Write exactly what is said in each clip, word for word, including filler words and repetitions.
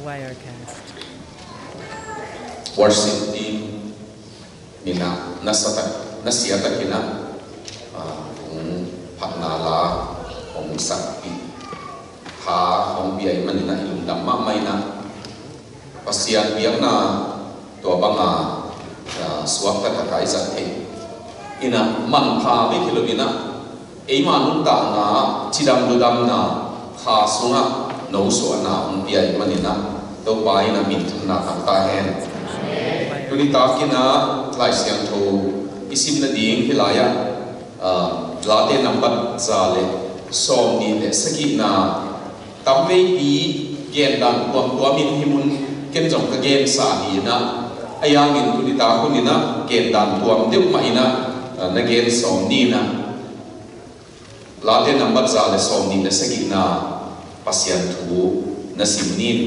Wirecast. Worship team in ah, na sa tak, na sia takin ah, ah, hong phatna la, hong sakpih tha hong pia ahih manin ah i lungdam mahmah in ah, Pasian biakna tua banga, ah, suakta taka i zat theih in ah, manpha bek hi lo in ah, eima nuntakna, cidam ludamna, kha sungah nosuahna hong pia ahih manin ah, Topa in ah minthanna tang ta hen. Tuni takin ah Lai Siangtho i sim nading hih lai-ah, ah, Late nambat za le sawmnih le sagihna, tamveipi gendan tuamtuam in hih mun ken zong ka gensa hi in ah, a yangin tuni tak hun in ah gendan tuam deuh mah in ah, ah, na gen sawm ni in ah. Late nambat za le sawmnih le sagihna, Pasian thu na sim ni in.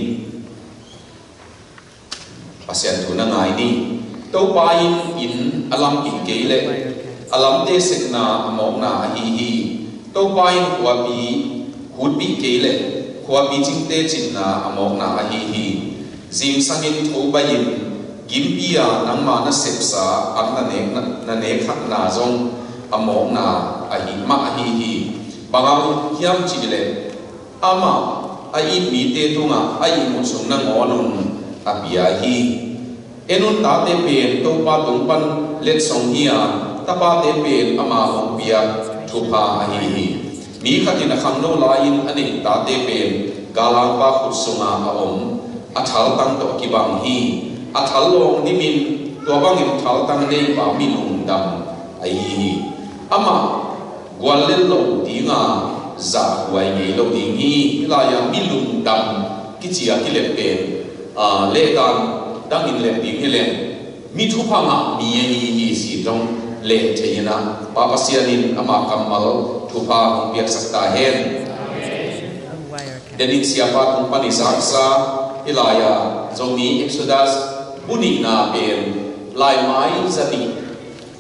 Pasian thu na ngai ni. Topa in inn a lampih kei leh, a lamte sekna a mawkna ahi hi. Topa in khuapi hutpih kei leh, khuapi cingte cinna a mawkna ahi hi. Zingsangin tho bai-in, gimpi-a nangma na sepsa an na nek, na, na nek khatna zong a mawkna ahi mah ahi hi. Bang hang hiam cih leh, amah a it mite tungah a ihmut sung nangawnun a pia hi. En un, tate pen Topa tung pan letsong hi a, tapate pen ama hong piak thupha ahi hi. Mi khat in a khangno lai-in a neih tate pen galhangpa khut sunga a om, a thaltang tawh kibang hi. A thal lawng dimin, tua bangin thaltang neipa mi lungdam ahi hi. Amah guallel lo dinga zahhuai ngei lo ding hi. Hih lai-a mi lungdam kici a kilep pen, aa, lehdan dangin lep ding hi leng, mi thupha ngah mi ahi hi ci zong leh thei in ah, Pa Pasian in ama kammal thupha hong piaksak ta hen. Denin siapa tung pan i zaksa, hih lai-a Zomi Exodus bu nihna pen laimai za nih,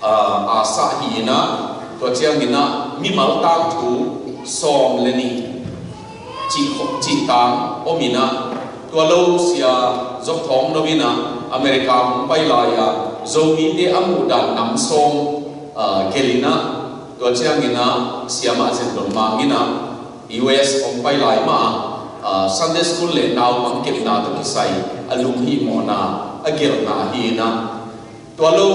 aa, a sah hi in ah, tua ciangin ah mimal tangthu sawm le nih cih, cih tang om in ah, tua lo Sia Zop Thawng No in ah America hong pai lai-a Zomite a muhdan nam sawm, aa, gelh in ah, tua ciangin ah Siamah Zen Don Mang in ah U S hong pai lai mah, aa, Sunday school le naupang kepna tawh kisai a lunghihmawhna a gelhna hi in ah, tua lo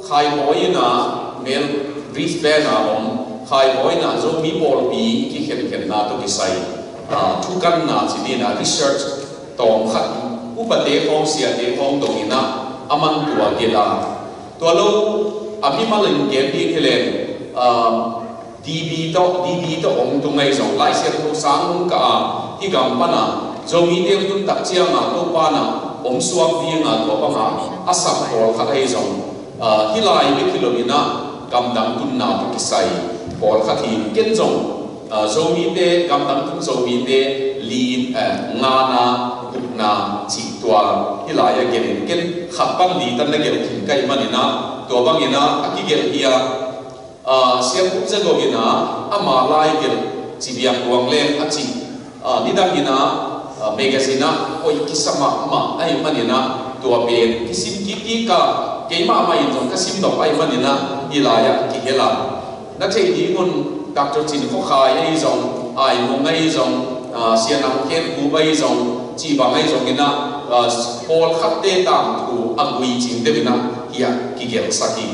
Khai Bawi in ah, Mel Brisbane a om Khai Bawi in ah Zomi pawlpi kikhenkhenna tawh kisai, aa, thukanna ci ni in ah, research tawm khat, upate khawng, siate khawng dong in ah a man tua gelh a, tua lo a mimal in gen ding hi leng, aa, D B tawh, D B tawh hong tung ahi zong, Lai Siangtho sang hong kah a, hih gam pan a Zomite hong tun tak ciang a Topa in ah hong suak ding a, tua bang a a sak pawlkhat ahi zong, aa, hih lai bek hi lo in ah gamdang tunna tawh kisai pawlkhat hi. Ken zong, aa, Zomite, gamdang tun Zomite li, aa, ngana, gukna cih tua hih lai-ah gelh in, ken khat pan li tan na gelh khin ka hih manin ah, tua bangin ah a kigelh hi a, aa, Sia Pu Za Go in ah ama lai gelh Ci Biak Luang Leng a cih, aa, nidangin ah, aa, magazine ah hoih kisa mahmah ahih manin ah, tua pen kisim kik kik a, keimah mah in zong ka sim nop ahih manin ah hih lai-ah kihel a. Na theih ding un, Doctor Cin Khua Khai ahi zong, Ai Mung ahi zong, aa, Sia Nang Khen Khup ahi zong, cih bang ahi zongin ah, aa, pawlkhatte tangthu a gui cing deuh in ah hih ah kigelhsak hi.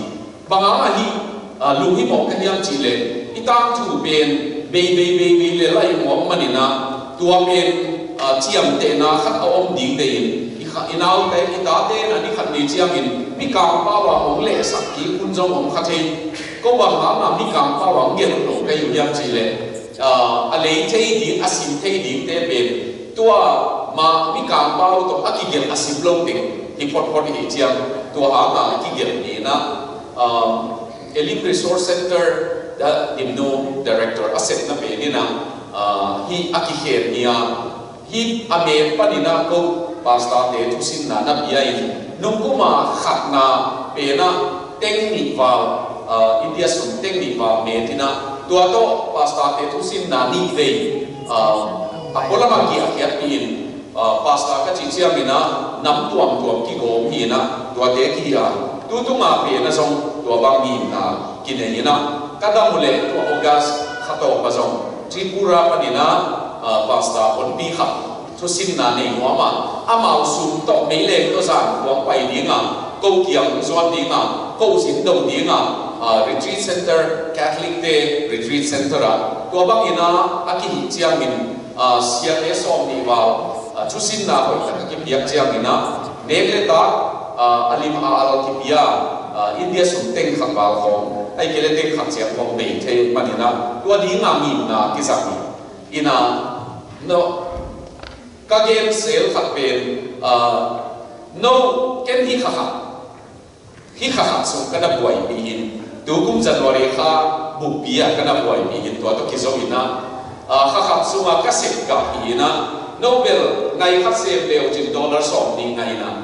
Bang hang a hih, aa, lunghimawh ka hiam cih leh, i tangthu pen bei bei bei bei le laih mawk manin ah, tua pen, aa, ciamtehna khat a om ding deihin, i kha, i naute, i tate in ah ni khat ni ciangin Mikang pau a hong lehsak kik hun zong om kha thei. Ko bang hang a Mikang pau a hong gelh lo ka hi uh hiam cih leh, aa, a lei thei ding, a sim thei dingte pen tua mah Mikang pau tawh a kigelh a sim lo teng hi photphot i hih ciang, tua hang a kigelh ni in ah, aa, Elim Resource Center, the Dimnu Director a sepna pen in ah, aa, hih a kikhen hi a, hih a met panin ah ko pastorte thusinna na pia in, nung kum a khatna pen ah teng nih val, aa, India sum teng nih val met in ah, tua tawh pastorte thusinna nih vei, aa, a pualam a giahkhiatpih in, Ah, pastor ka cih ciangin ah nam tuamtuam kigawm hi-in ah tuate kihi a, tu tungah pen ah zong tua bang ngimna kinei in ah, ka dam uh leh tua August kha tawp ah zong Tripura panin ah, ah, pastor honpi khat thusinna nei nuam a, amau sum tawh meileng tawh zan kuang pai ding a, ko kiang zuan ding a, ko zin do ding a, ah, retreat center, Catholic te retreat center ah, tua bangin ah a kihih ciangin, ah, siate sawm nih val, ah, thusinna hoih tak a kipiak ciangin ah, nek le tak, ah, a lim a al kipia, ah, India sum teng khat val khawng, ahih kei leh teng khat ciang khawng bei thei manin ah, tua ding a ngimna kizang hi. In ah, no, ka gen sel khat pen, ah, no, ken hi kha khat, hi kha khat sung ka na buaipih in, tu kum January kha buppi ah ka na buaipih in, tua tawh kizom in ah, ah, kha khat sungah ka sep gah hi in ah, no bel nai khat sem leu cin dollar sawm nih ngai in ah,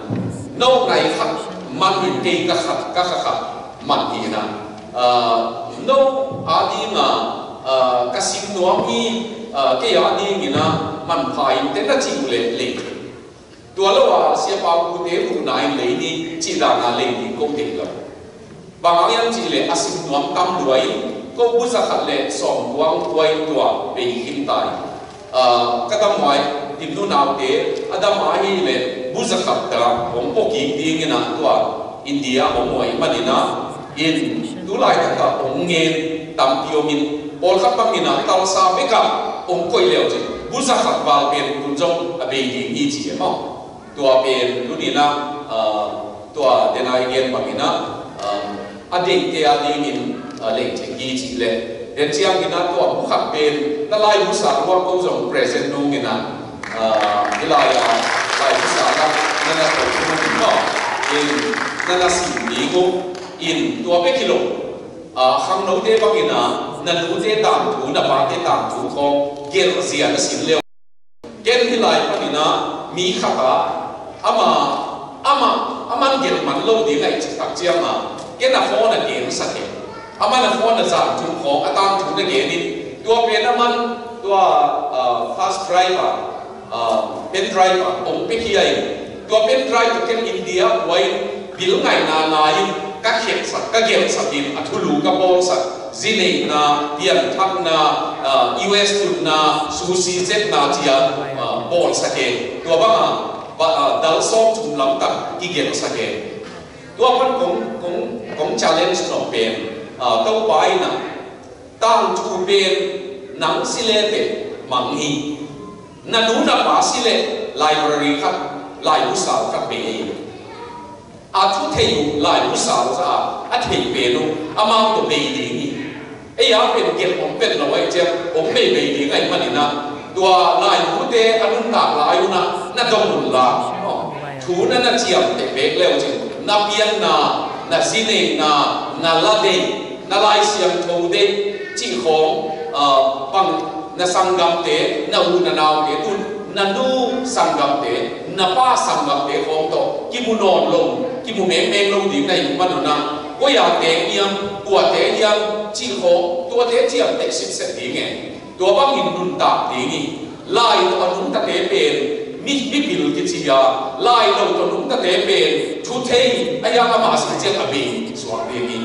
no nai khat man in kei ka khat, ka kha khat man hi in ah, ah, no a ding a, ah, ka sim nuam hi, ah, kei a ding in ah manpha in te na cih uh leh lei. Tua lo a Sia Pau Pu te huhna in lei ni, cih dan a lei ni ko deih lo. Bang hang hiam cih leh a sim nuam tam lua in, ko bu za khat le sawm kuang kuai tua bei khin ta hi. Ah, ka dam uh a, Tedim unaute, a dam a hih leh bu za khat ta hong pua kik ding in ah tua India hong uh ahih manin ah, in tu laitak ah hong ngen tampi om in, pawlkhat bangin ah talsa bek ah hong koih leu cin, bu za khat val pen tun zong a bei ding hi ci e maw. Tua pen tuni in ah, ah, tua den a i gen bangin ah, ah, a deihte a dingin, ah, lei thei hi cih leh, den ciangin ah tua bu khat pen na laibu sa ruang ko zong present nung in ah, ah, i lai a laibu sa na na na to nung in maw, in na na sim ding uh. In tua bek hi lo, ah, khangnote bangin ah na nute tangthu, na pate tangthu khawng gelh zia na sin leu. Ken hih lai panin ah mi khat ah, amah, amah, aman gelh man lo ding ahih tak ciang ah, ken a phone a gensak e. Aman a phone a zan thu khawng, a tangthu na gen in, tua pen aman tua, ah, fast drive ah, ah, pen drive ah hong pia hi a in, tua pen drive tawh ken India pua in, bil ngaihna ngai in, ka khelhsak, ka gelhsak in, a thulu ka bawlsak, zi neihna, pianthakna, ah, U S tutna, sushi zetna ci a, ah, bawlsak e. Tua bang a, ba, ah, dal sawm thum lam tak kigelhsak e. Tua pan kong, kong, kong challenge nop pen, ah, Topa in ah, tangthu pen nang si leteh mang hi. Na nu na pa si leh library khat, laibu sal khat bei ei. A thu thei uh laibu sal za a, a thei pen uh amau tawh bei ding hi. Ei a pen gelh om pen lo ahih ciang hong bei bei ding ahih manin ah, tua laibute a nuntak lai un ah na dong un la, thu na na ciamteh bek leu cin, na pianna, na zi neihna, na la deih, na Lai Siangtho deih cih khawng, ah, bang na sanggamte, na u na naute, tun na nu sanggamte, na pa sanggamte khawng tawh kimu nawn lo, kimu mengmeng lo ding na hih man un ah, koi a teng hiam, kua teng hiam cih khawng tuate ciamteh sitset ding e. Tua bangin nuntak ding hi. Lai tawh a nungtate pen mi, mipil kici a, lai lo tawh nungtate pen thu thei, a hiang amah a si ciang a bei suak ding hi.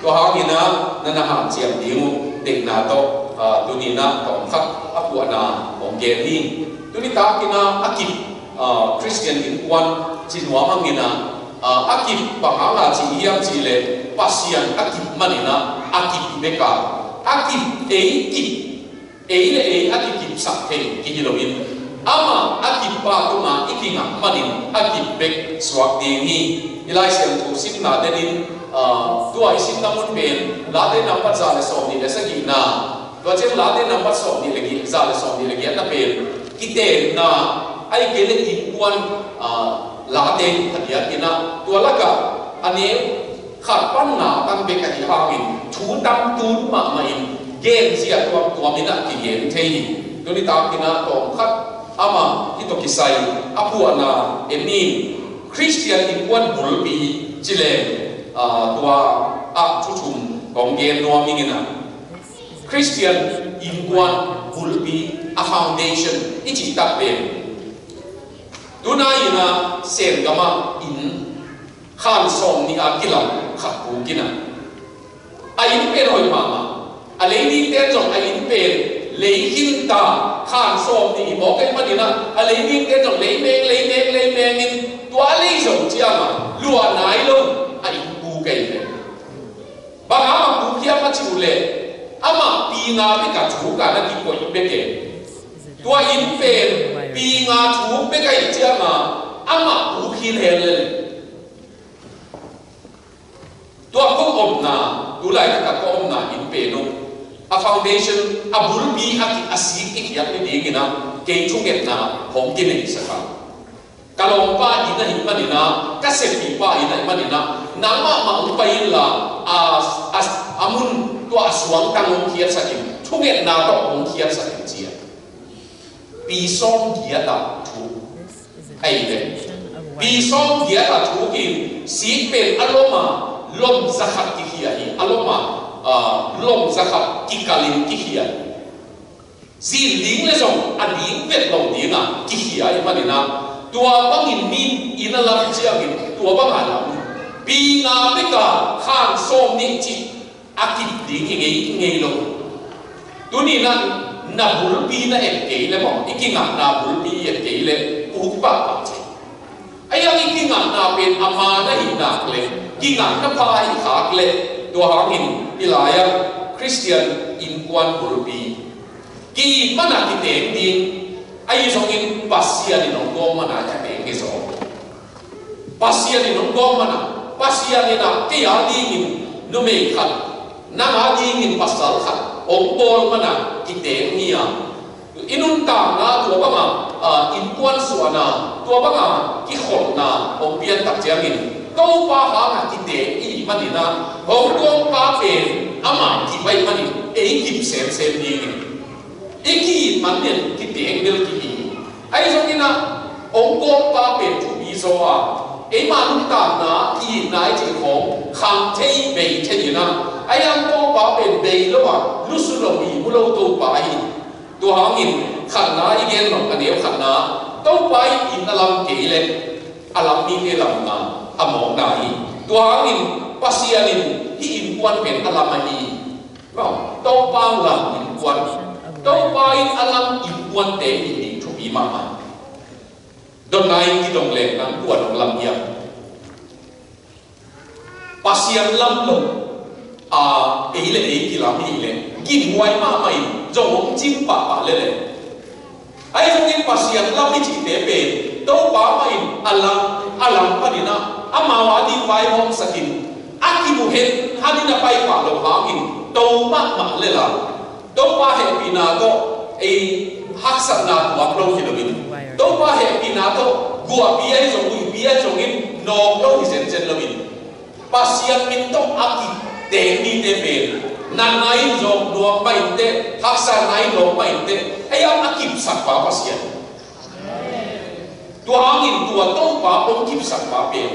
Tua hangin ah na na hanciam ding uh deihna tawh, ah, tuni in ah tawmkhat a puahna hong gen hi. Tuni takin ah a kip, ah, Khristian innkuan ci nuam hangin ah, ah, a kip bang hang a ci hiam cih leh Pasian a kip manin ah a kip bek a, a kip, ei kip, ei le ei a kikipsak thei kihi loin, amah a kip pa tungah i kingak manin a kip bek suak ding hi. I Lai Siangtho simna denin, ah, tua i simna mun pen Late nambat za le sawm nih le sagihna, tua ciang Late nambat sawm nih le giat, za le sawm nih le giatna pen kitenna, ahih kei leh innkuan, ah, late a diakin ah, tua lakah a neu khat pan nga pan bek ahih hangin thu tam tun mahmah in genzia tuamtuam in ah kigen thei hi. Tuni takin ah tawmkhat amah hih tawh kisai a puahna en ni. Khristian innkuan bulpi ci leng, ah, tua ah thu thum kong gen nuam ing in ah. Khristian innkuan bulpi, a foundation i cih tak pen Tunai in a Sen gam ah inn khan sawm nih a kilam khat puk in a, a inn pen hoih mahmah. A lei dingte zong a inn pen lei khin ta, khan sawm nih hi mawk ahih manin a, a lei dingte zong lei meng, lei meng, lei meng in tua a lei zong ciang a lua nai lo a inn puk ahih leh. Bang hang a puk hiam a cih uh leh, amah pi nga bek a thuk a na kikoih bek e. Tua inn pen pi nga thuk bek ahih ciang a amah puk hi lel lel. Tua ko omna, tu laitak a ko omna inn pen uh, a foundation, a bulpi a ki, a sik kikhiat ni dingin a, kei thungetna hong kineisak a. Ka lawmpa inn ahih manin a, ka sepihpa inn ahih manin a, nangmah mah hong pai inla, a, a, a mun tua a suangtang hong khiatsak in, thungetna tawh hong khiatsak in ci a. Pi sawm giat ah thuk ahih leh, pi sawm giat ah thuk in, sik pen a lom a, lom za khat kikhia hi, a lom a, a, lom za khat kikal in kikhia hi. Zin ding le zong a ding vet lo ding a kikhia ahih manin a, tua bangin mi inn a lam ciangin tua bang a lam, pi nga bek a khan sawm nih cih a kip ding i ngei, i ngei lo. Tuni-in a, na bulpi na et kei leh maw, i kingakna bulpi i et kei leh puk pahpah ci. Ahi hang i kingakna pen a man ahih nak leh, kingakna pha ahih khak leh, tua hangin i lai-ah Khristian innkuan bulpi ki-it man a kiteng ding, ahi zongin Pasian in hong gawm man a kiteng hi zaw. Pasian in hong gawm man a, Pasian in a kei a dingin numei khat, nang a dingin pasal khat hong bawl man a kiteng hi a. I nuntakna tua bang a, a, innkuan suahna, tua bang a kikholhna hong pian tak ciangin Topa hang a kiteng i hih manin a, hong gawmpa pen amah kip ahih manin ei kip semsem dingin. I ki-it man nen kiteng bel kihi. Ahi zongin a, hong gawmpa pen thupi zaw a, eima nuntakna ki-itna i cih khawng khang thei bei thei in a, ahi hang Topa pen bei lo a, lusu lo, ihmu lo Topa hi. Tua hangin khatna i gen nop a neu khatna, Topa i inn a lam kei leh a lam mite lamna a mawkna hi. Tua hangin Pasian in hih innkuan pen a lam ahi. Maw, Topa lam innkuan, Topa in a lam innkuante i hih ding thupi mahmah. Dotna in kidong leh nang kua dong lam hiam? Pasian lam lo a, ei le ei kilam hi leh gimhuai mahmah in zong hong cim pahpah lel e. Ahi zongin Pasian lam i cihte pen Topa mah in a lam, a lam panin a, amau a ding vaihawmsak in, a kimu hen han in a paipah loh hangin to mahmah lel a, Topa hehpihna tawh ei haksatna tuak lo hi loin, Topa hehpihna tawh guahpi ahi zong, huihpi ahi zongin nawk lo hi zenzen loin, Pasian min tawh a kiteng mite pen natna in zong nawk mah inteh, haksatna in nawk mah inteh, ahi hang a kipsakpa Pasian. Tua hangin tua Topa hong kipsakpa pen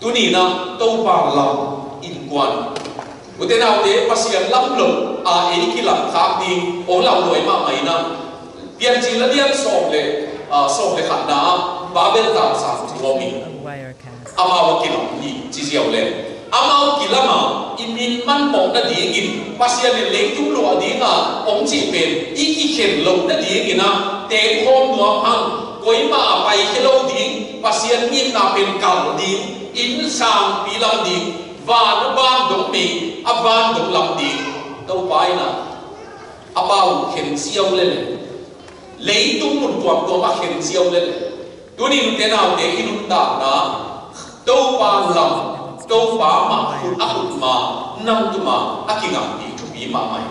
tuni-in a Topa lam innkuan. Ute naute, Pasian lam lo a ei kilamkhak ding hong lauhuai mahmah in a, Piancil a lian sawm le, ah, sawm le khatna ah Babel tangsang thu om hi. Amau a kilam hi ci ziau leh, amau kilam a, i min manmawh nadingin, Pasian in leitung luah ding a hong cih pen i kikhen loh nadingin a, tengkhawm nuam hang, koimah a paikhia lo ding, Pasian ngimna pen kal ding, innsangpi lam ding, van a van dong mei, a van dong lam ding. Topa in a, a pau khen ziau lel e. Leitung mun tuamtuam ah khen ziau lel e. Tuni nute naute i nuntakna, Topa lam, Topa mah khut a khut ma, nam tuma a kingakpih thupi mahmah hi.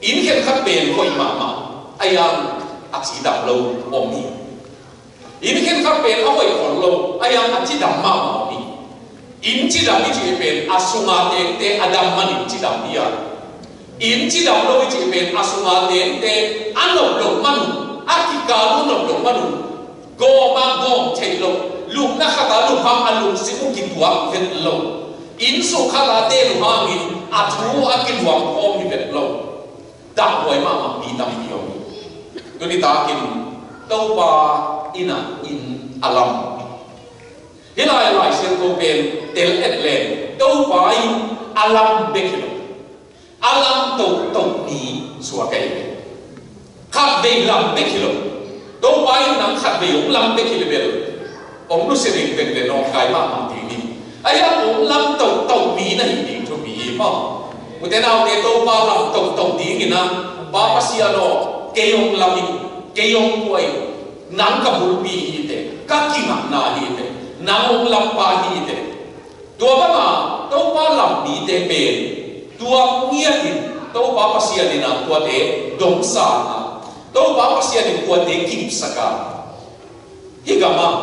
Inn khenkhat pen hoih mahmah, ahi hang a cidam lo om hi. Inn khenkhat pen a hoih khol lo, ahi hang a cidam mahmah om hi. Inn cidam i cih pen a sunga tengte a dam manin cidam hi a, inn cidam lo i cih pen a sunga tengte a nop loh manun, a kikal uh nop loh manun, gawm a gawm theih loh, lupna khat a lup hang a lungsim uh kituak vet loh, inn sung khat a teel uh hangin a thu a kiluang khawm hi vet loh. Dahhuai mahmah mi tampi om hi. Tuni takin Topa in ah inn a lam. Hih lai Lai Siangtho pen tel et leng Topa in a lam bek hi lo. A lam tohtoh mi suak ahi ve. Khatvei lam bek hi lo. Topa in nang khatvei hong lam bek hi le bel, hong nusia ding bek le nawngkai mahmah ding hi. Ahi hang hong lam tohtoh mi na hi ding thupi hi maw. Ute naute, Topa lam tohtoh dingin ah, Pa Pasian aw, kei hong lam in, kei hong kuah in, nang ka bulpi hi teh, ka kingakna hi teh, nang hong lampa hi teh. Tua banga Topa lam mite pen tua ngiatin Topa Pasian in ah tuate dongsa a, Topa Pasian in tuate kimsak a, hih gamah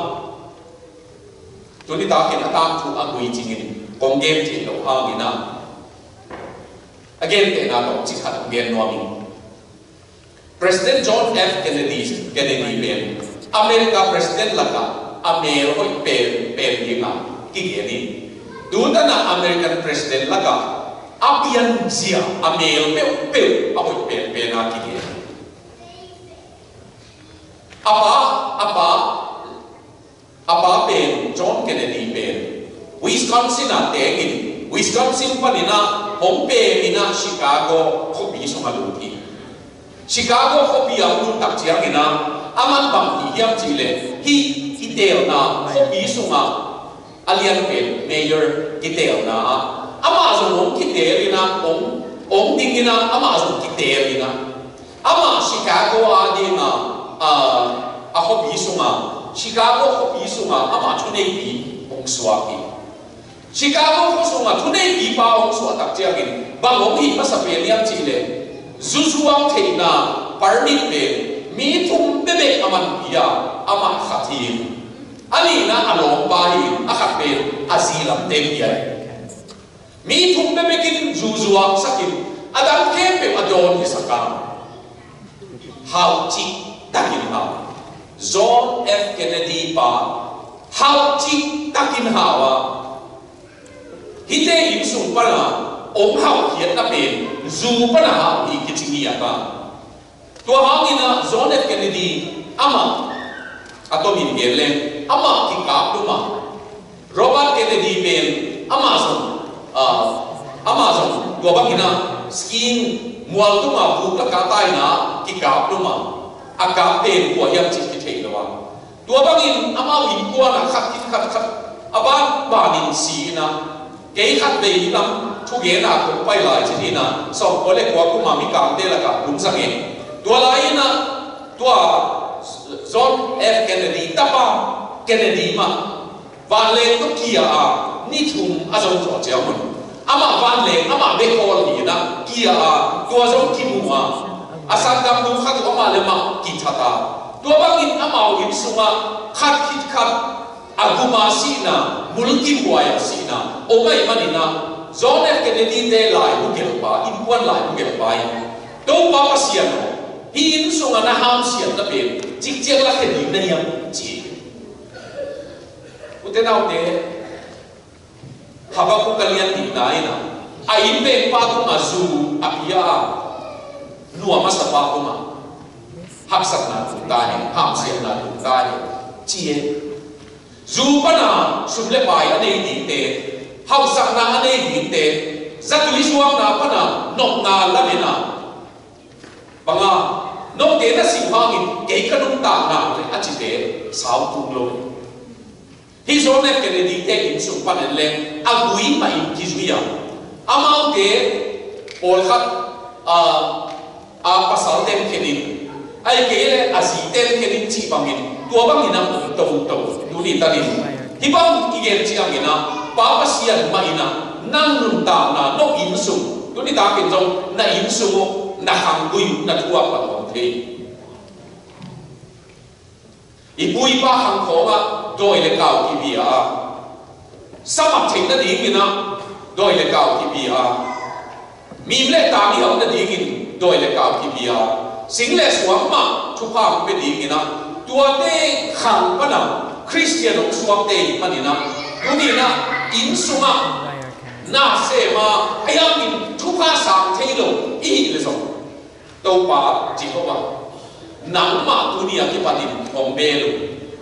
tuni takin a tangthu a gui cingin kong gen theih loh hangin ah, a gentehna tawh cikhat gen nuam ing. President John F Kennedy, Kennedy pen America President lakah a mel hoih pen, pen dingah kigen hi. Tutan ah American President lakah a pianzia, a mel peuhpeuh a hoih penpen a kigen hi. A pa, a pa, a pa pen John Kennedy pen Wisconsin ah tengin, Wisconsin panin ah hong pemin ah Chicago khuapi sungah lut hi. Chicago khuapi ah hong lut tak ciangin ah, aman bang hi hiam cih leh, hih kiteelna khuapi sungah a lianpen mayor kiteelna ah amah zong hong kiteelin ah, hong, hong dingin ah amah zong kiteelin ah, amah Chicago a dingah, a, a khuapi sungah, Chicago khuapi sungah amah thuneipi hong suak hi. Chicago khua sungah thuneipipa hong suah tak ciangin bang hong hih masa pen hiam cih leh, zuzuak theihna permit pen mi thum bekbek a manpi a, amah khat hi. A nihna a lawmpa hi, a khat pen a zi lamte hi a. Mi thum bekbek in zuzuak sak in, a dang khempeuh a dawn hi sak a. Hau cih takin hau. John F Kennedy pa hau cih takin hau a. Hihte inn sung pana hong hau khiatna pen zu pana hau hi kici ngiat a. Tua hangin ah John F Kennedy amah, a tomin gen leng, amah kikap lum a. Robert Kennedy pen amah zong, ah, amah zong tua bangin ah skiing, mual tungah vuk a kap taina kikap lum a. A kap pen kua hiam cih kithei lo a. Tua bangin amau innkuan ah khat khit khat khat a banbanin si in ah, kei khatvei lam thugen a kong pai lai cih in ah, sawmkua le kua kum a Mikangte lakah lungzang e. Tua lai in ah, tua John F Kennedy tapa Kennedy mah vanleng tawh kia a, ni thum a zon zawh ciang un, amah vanleng, amah bek hawl hi in ah, kia a, tua zong kimu a, a sanggamnu khat uh amah le amah kithat a. Tua bangin amau inn sungah khat khit khat a gum a sihna, mulkimhuai a sihna om ahih manin ah, John F Kennedy te laibu gelhpa, innkuan laibu gelhpa in, Topa Pasian aw, hih inn sungah na hamsiatna pen cikciang lakhia ding na hiam, ci hi. Ute naute, Habakkuk a lian nihna in ah, a innvengpa tungah zu a pia a, nu a masapa tungah haksatna tung ta hen, hamsiatna tung ta hen, ci e. Zu pana sum le pai a nei dingte, hausakna a nei dingte, zatui zuakna pana nopna lamen a, bang a, note na sih hangin kei ka nuntakna le a cite sau tung lo. Hih John F Kennedy te inn sung pan en leng a gui mah in kizui a, amaute pawlkhat, a, a pasal ten khenin, ahih kei leh a zi ten khenin cih bangin, tua bangin a om toto. Tuni tanin hih bang i gen ciangin ah, Pa Pasian mah in ah nang nuntakna, no inn sung, tuni takin zong na inn sung uh, na khanggui uh, na thu ah pan om thei. I pu i pa khang khawngah dawi le kau kibia a, sa mat theih nadingin ah dawi le kau kibia a, mim le tang i hauh nadingin dawi le kau kibia a, sing le suang mah thupha hong pia dingin ah, tuate khang pana Khristian hong suakte i hih manin ah, tuni in ah inn sungah na sem a, ahi hangin thupha sang thei lo i hih leh zong, Topa Jehovah, Nangmah tuni a kipatin hong bel un.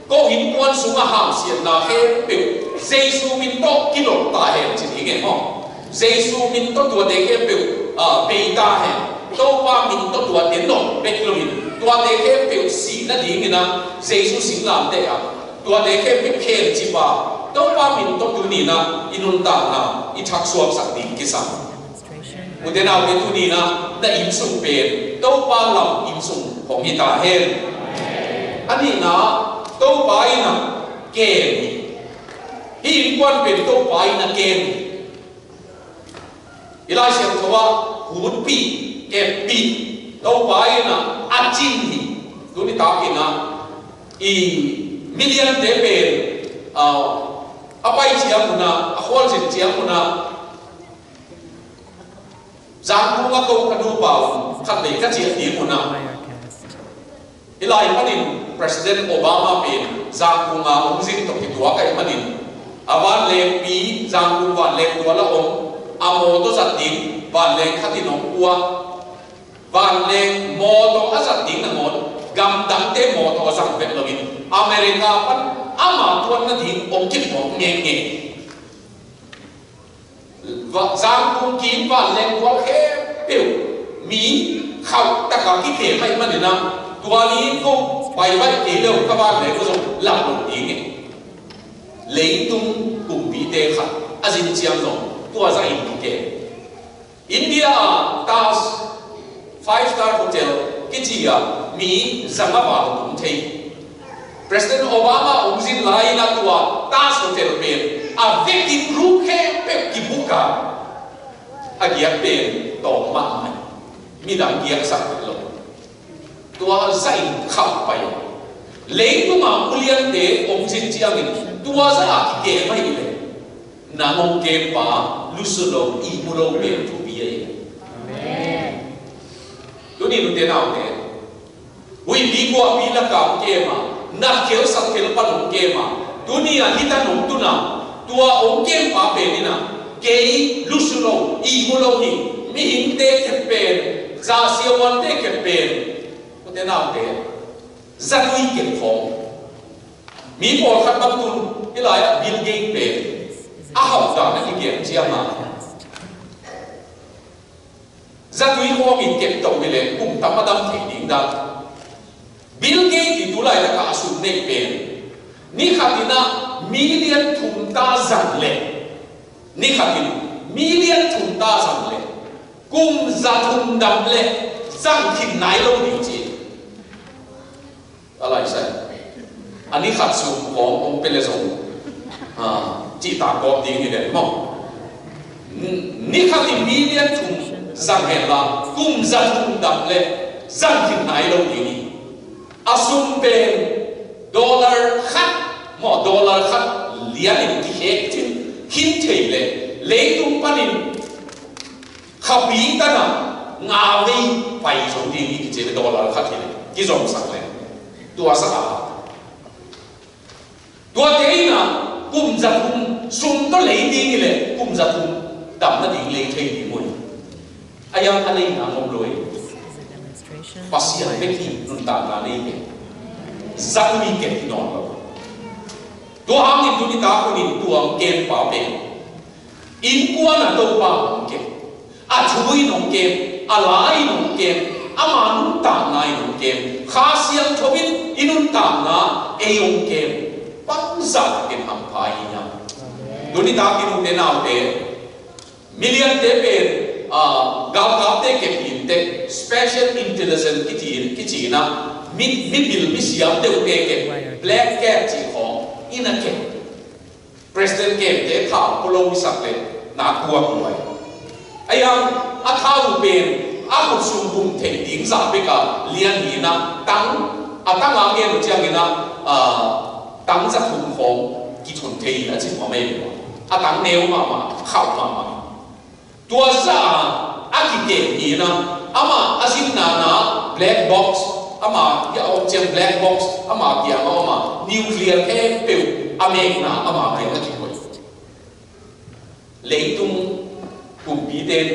Ko innkuan sungah hamsiatna khempeuh Jesu min tawh kilawm ta hen ci ding e maw. Jesu min tawh tuate khempeuh, ah, bei ta hen. Topa min tawh tuate nawk bek loin tuate khempeuh sih nadingin ah Jesu singlamteh ah tuate khempeuh khenci pa, Topa min tawh tuni-in ah i nuntakna i thaksuaksak ding kisam. Ute naute, tuni-in ah na innsung pen Topa lam innsung hong hi ta hen. A nihna, Topa in ah kem hi. Hih innkuan pen Topa in ah kem hi. I Lai Siangtho ah hunpih, keppih, Topa in ah a cin hi. Tuni takin ah i miliante pen, ah, a pai ciang un ah, a khualzin ciang un ah, Zangkung ah ko ka nupa un khatvei ka ciah ding un ah, hih lai panin President Obama pen Zangkung ah hong zin tawh kituak ahih manin, a vanlengpi, Zangkung vanleng tual ah om, a mawtaw zat ding vanleng khat in hong pua. Vanleng mawtaw a zat ding nangawn gamdangte mawtaw a zang bek loin America pan ama tuan nading hong kiphuak ngenge. Va-, Zangkung kim vanleng tual khempeuh mi khauh taka kikem ahih manin ah, tua ni ko pai baih kei leh ka vanleng ko zong lam lo ding e. Leitung kumpite khat a zin ciang zong tua zah in kikem. India ah Taj Five Star Hotel kici ah mi zanga val tum thei. President Obama hong zin lai-in ah tua Taj Hotel pen a vekin room khempeuh kibuk a, a giak pen tawm mahmah, midang giaksak lo. Tua zah in khauh pai. Leitung a uliante hong zin ciangin tua zah a kikem ahih leh, nang hong kempa lusu lo, ihmu lo pen thupi ahi. Amen. Tuni nute naute, huihpi guahpi lakah hong kem a, natkhel satkhel pan hong kem a, tuni a hih tan hong tun a, tua hong kempa pen in ah kei lusu lo, ihmu lo hi. Mihingte kep pen, zahsiavuante kep pen, ute naute, zatui kep khawng. Mi pawlkhat bang tun hih lai-ah Bill Gates pen a hauh dan a kigen ciang a, zatui khawng in kep to hi leh kum tam a dam thei ding dan. Bill Gates in tu laitakah a sum neih pen ni khat in ah million thum ta zang leh, ni khat in million thum ta zang leh, kum za thum dam leh zang khin nai lo ding ci. A laisai. A ni khat sum khawng hong pia leh zong, ah, cihtak kawp ding hi leh maw. Ni khat in million thum zang hen la, kum za thum dam leh zang khin nai lo ding hi. A sum pen dollar khat maw, dollar khat lian in kikhek cin khin thei leh, leitung panin khapi tan a nga vei pai zong ding hi kici leh, dollar khat hi leh kizomsak leh. Tua sa a, tuate in ah kum za thum sum tawh lei ding hi leh, kum za thum dam nading lei thei ding uh hi. A yang a leina ngom lo hi. Pasian bek hi nuntakna nei hi. Zatui kep hi nawn lo. Tua hangin tuni tak hunin tua hong kempa pen innkuan ah Topa hong kem, a thu in hong kem, a la in hong kem, ama nuntakna in hong kem, Kha Siangtho in i nuntakna ei hong kem. Bangzah takin hampha i hi hiam? Tuni takin ute naute, miliante pen, ah, galkapte kep hi inteh, special intelligence kici, kici in ah, mi, mibil misiam deuhte kep, black cat cih khawng in a kep. President kemte thau pua lo i sak leh na kua kuai. A yang a thau pen a khut sung bum thei ding zah bek a lian hi in ah, tang, a tang a gen uh ciangin ah, ah, tang za thum khawng kithun thei hi a ci mah mah hi. A tang neu mahmah, khauh mahmah. Tua zah a kikem hi in ah, amah a zinna na black box, amah kiang a om ciang black box, amah kiang a om a, nuclear khempeuh a mekna amah kiang a kikoih. Leitung kumpite in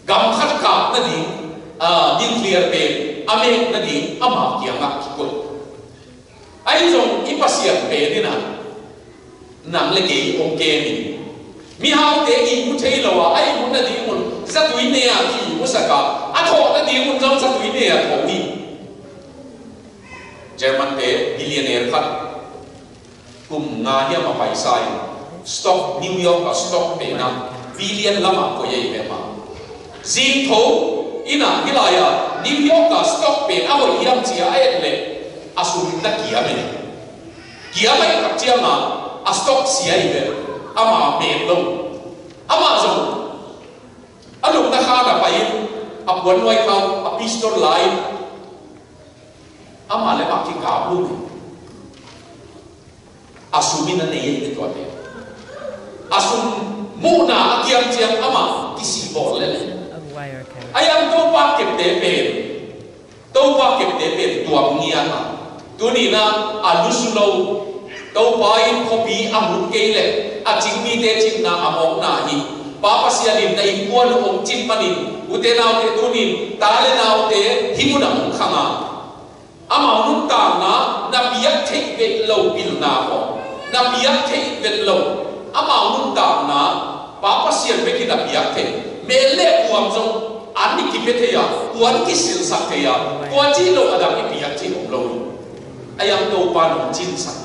gam khat kap nading, ah, nuclear pen a mek nading ama kiangah kikoih. Ahi zong i Pasian pen in ah nang le kei hong kem in. Mihaute ihmu thei lo a, a ihmu nading un zatui ne a ki-ihmusak a, a thawh nading un zong zatui ne a thawh hi. German-te billionaire khat kum nga hiam a paisa in stock, New York a stock pen ah billion lamah koih ahi ve mah. Zingtho in ah hih lai-ah New York a stock pen a hoih hiam ci-a a et leh a sum na kiam e. Kiam ahih tak ciangah a stock sia hi ve. Ama mek lo. Amah zong a lupna khan a pai-in a puannuai khau a pistol la-in amah le amah kikap lum hi. A sum in a nei ahi ve tuate. A sum muhna a kiam ciang amah kisih bawl lel hi. A yang Topa kepte pen, Topa kepte pen tuam ngiat a, tuni-in ah a lusu lo. Topa in khuapi a mut kei leh a cing mite cinna a mawkna hi. Pa Pasian in na innkuan hong cin manin ute naute tuni-in ta le naute hih munah hong khang a, amau nuntakna na piak theih beh lo pilna khawng, na piak theih beh lo amau nuntakna Pa Pasian bekin a piak thei. Mel le puam zong an i kipia thei a, puan kisilsak thei a, tua ci lo a dang i piak thei om lo hi. A yang Topa nong cinsak.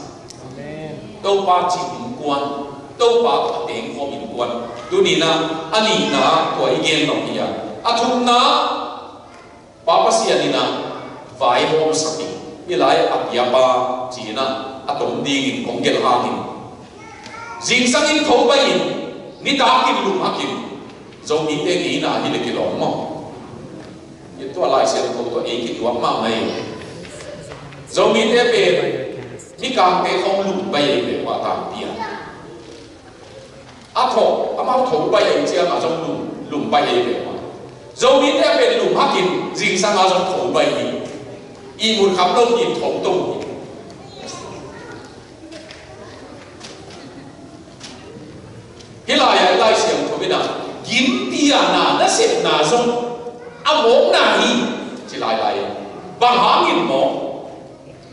Topa cih innkuan, Topa a tengkhawm innkuan, tuni-in ah a nihna tua i gen nong hi a. A thumna, Pa Pasian in ah vaihawmsak hi. Hih lai a piapa ci-in ah a tom dingin kong gelh hangin, zingsang in tho pai in, nitak in lum hak in. Zomite ngeina hi le kilawm maw? Hih tua Lai Siangtho tua ei kituak mahmah hi. Zomite pen mikangte khawng lum pai hi ve, tua tangpi a. A tho, amau tho pai ahih ciangah zong lum, lum pai hi ve. Zomite pen lum hakin zingsang a zong tho pai hi. Ihmut kham lo hi, tho to hi. Hih lai-ah Lai Siangtho in ah gimpiakna nasepna zong a mawkna hi, ci lailai. Bang hangin maw?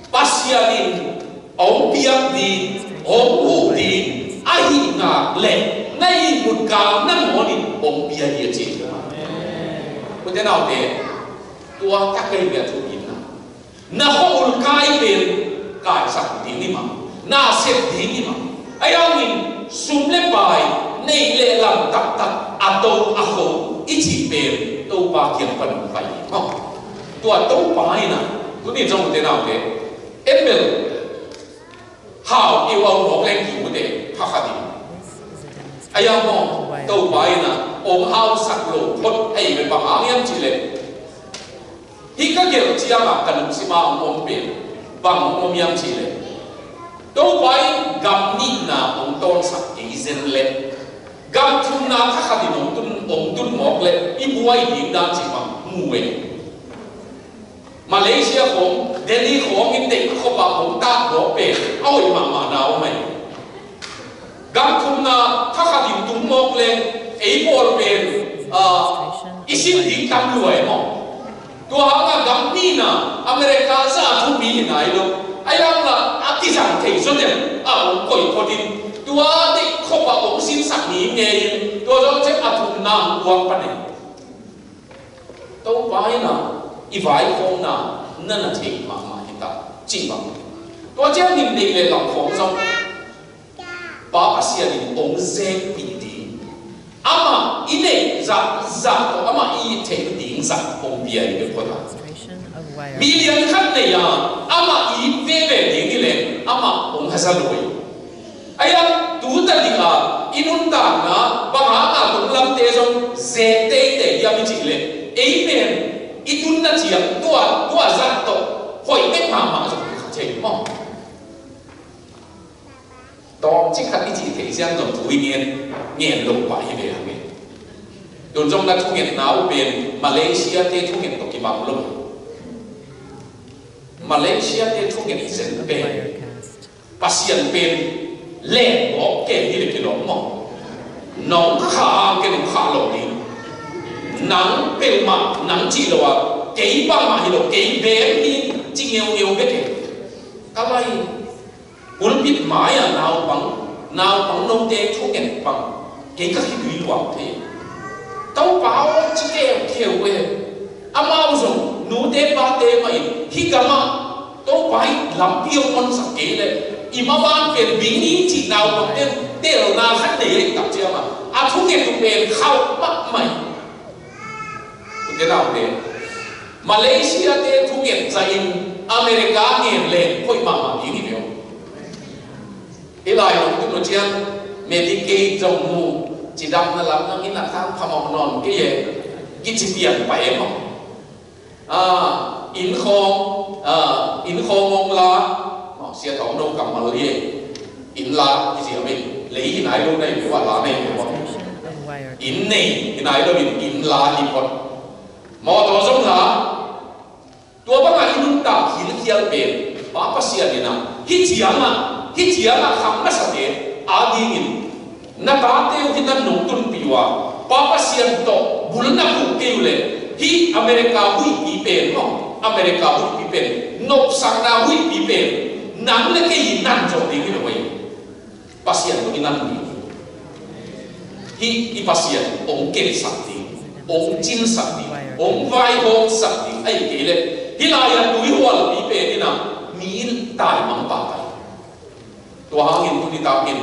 Pasian in hong piak ding, hong huh ding ahih nak leh na ihmut kang nangawn in hong pia hi a ci. Ute naute, tua tak ahi ve a thu in ah. Na khua-ul kai pen kaisak ding hi mah, na sep ding hi mah. Ahi hangin sum le pai, neih le lam taktak, a to a kho i cih pen Topa kiang pan hong pai hi mah. Tua Topa in ah, tuni zong ute naute, en bel, hau i au mawk leng ki ute, pha kha ding. Ahi hang maw, Topa in ah hong hausak lo phot ahi ve, bang hang hiam cih leh, hih ka gelh ciangah ka lungsim ah hong om pen bang hong om hiam cih leh, Topa in gam nihna hong tawnsak kei zen leh gam thumna thakhat in hong tun, hong tun mawk leh i buai ding dan cih bang mu e. Malaysia khawng, Delhi khawng in deih khop ah hong tak mawk pen a hoih mahmahna om ahi. Gam thumna thakhat in tung mawk leh ei pawl pen, ah, i sin ding tam lua e maw? Tua hangah gam nihna America zah a thupi hi nai lo. Ahi hangah a kizang thei zaw deuh a hong koih phot in, tua deih khop ah hong sinsak ni ngei in, tua zawh ciang a thumna hong puak pan e. Topa in ah i vaikhawmna na na thei mahmah hi ta cih bang. Tua ciangin neih le lam khawng zong Pa Pasian in hong zekpih ding, amah i neih zah, zah tawh amah i it theih ding zah hong pia hi bek phot a. Mi lian khat nei a, amah i it veve ding hi leh amah hong haza lo hi. Ahi hang tu ta ding a i nuntakna bang hang a tunglamte zong zek teitei hiam i cih leh, ei pen i tunna ciang tua, tua zah tawh hoih bek mahmah zong hi kha thei maw? Tawmcik khat i cih theih ciang zong thu i ngen, ngen lo pah hi ve hang e. Tun zong na thungetna uh pen Malaysia-te thunget tawh kibang lo. Malaysia-te thunget zen pen Pasian pen leng mawk ken hi le kilawm maw? Nong kha ang ken hong kha lo ding. Nang peuhmah nang cih lo a, kei bangmah hi lo, kei beng hi, ci ngeungeu bek e. Ka lai, pulpit mai-ah naupang, naupang note thunget bang kei ka khitui luang thei. Topa aw, ci keukheu e. Amau zong nute pate mah in hih gamah Topa in lampi hong honsak kei leh i maban pen ding hi, cih naupangte in telna khat nei leh tak ciangah a thunget uh pen khauh mahmah hi. Ute naute, Malaysia-te thunget zahin America ngen leng hoih mahmah ding hi ve aw. Hih lai lungdam uh ciang Medicaid zong mu, cidamna lam nang in a tang phamawh nawn kei e, kici pian pah e maw. Ah, inn khawng, ah, inn khawng hong la, maw, Sia Thawng No kammal hi e. Inn la kici a, lei hi nai lo na inn uh a la nei lo maw. Inn nei hi nai lo in inn la hi phot. Mawtaw zong la, tua bangah i nuntak hilkhial pen Pa Pasian in ah hih ciangah, hih ciangah khang nasate adingin na tate uh hih nan nong tunpih uh a, Pa Pasian tawh bulna khuh kei uh leh hih America huihpi pen maw, America huihpi pen, nopsakna huihpi pen nang le kei i nan zawh ding hi lo ei. Pasian tawh i nan ding hi. Hih i Pasian hong keisak ding, hong cinsak ding, hong vaihawmsak ding ahih kei leh hih lai-ah tuihualpi pen in ah mi taimang pah hi. Tua hangin tuni takin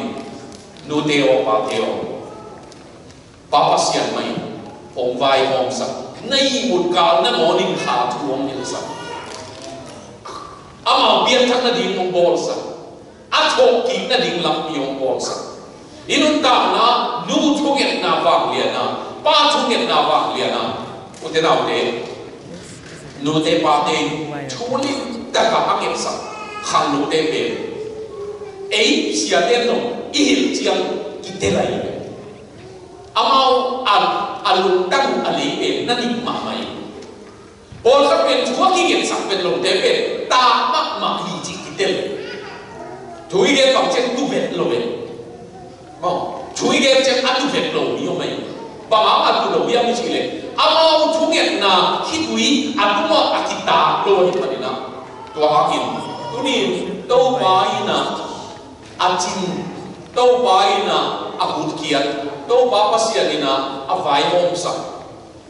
nute aw, pate aw, Pa Pasian mah in hong vaihawmsak, na ihmut kal nangawn in kha thu hong hilhsak, amau pianthak nading hong bawlsak, a thawhkik nading lampi hong bawlsak. I nuntakna, nu thungetna vanglian a, pa thungetna vanglian a, ute naute, nute pate in thu limtak a a ngetsak khangnute pen ei siate in zong i hilh ciang kitel ahi ve. Amau a, a lungtang uh a lei pen na nik mahmah hi. Pawlkhat pen thu a kingetsak pen lote pen ta mahmah hi cih kitel. Thu i gen bang ciang tu vet lo e. Maw, thu i gen ciang a tu vet lo mi om ahi. Bang hang a tu lo hiam i cih leh amau thungetna khitui a tungah a kitak lo ahih manin ah, tua hangin tuni in Topa in ah a cin, Topa in ah a hutkhiat, Topa Pasian in ah a vaihawmsak.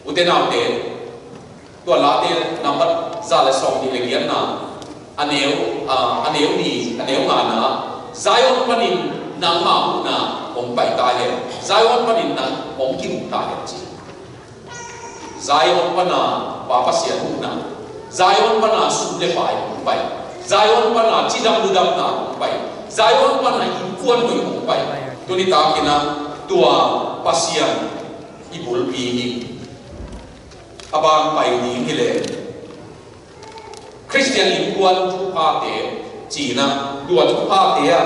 Ute naute, tua Late nambat za le sawmnih le giatna, a neu, a, a neu nih, a neu ngana, Zion panin nangmah huhna hong pai ta hen, Zion panin nang hong kihuh ta hen ci. Zion pana Pa Pasian huhna, Zion pana sum le pai hong pai, Zion pana cidam ludamna hong pai, Zion pana innkuan hoih hong pai. Tuni takin ah tua Pasian i bulpi hi. A ban pai ding hi leh Khristian innkuan thuphate cihna, tua thuphate ah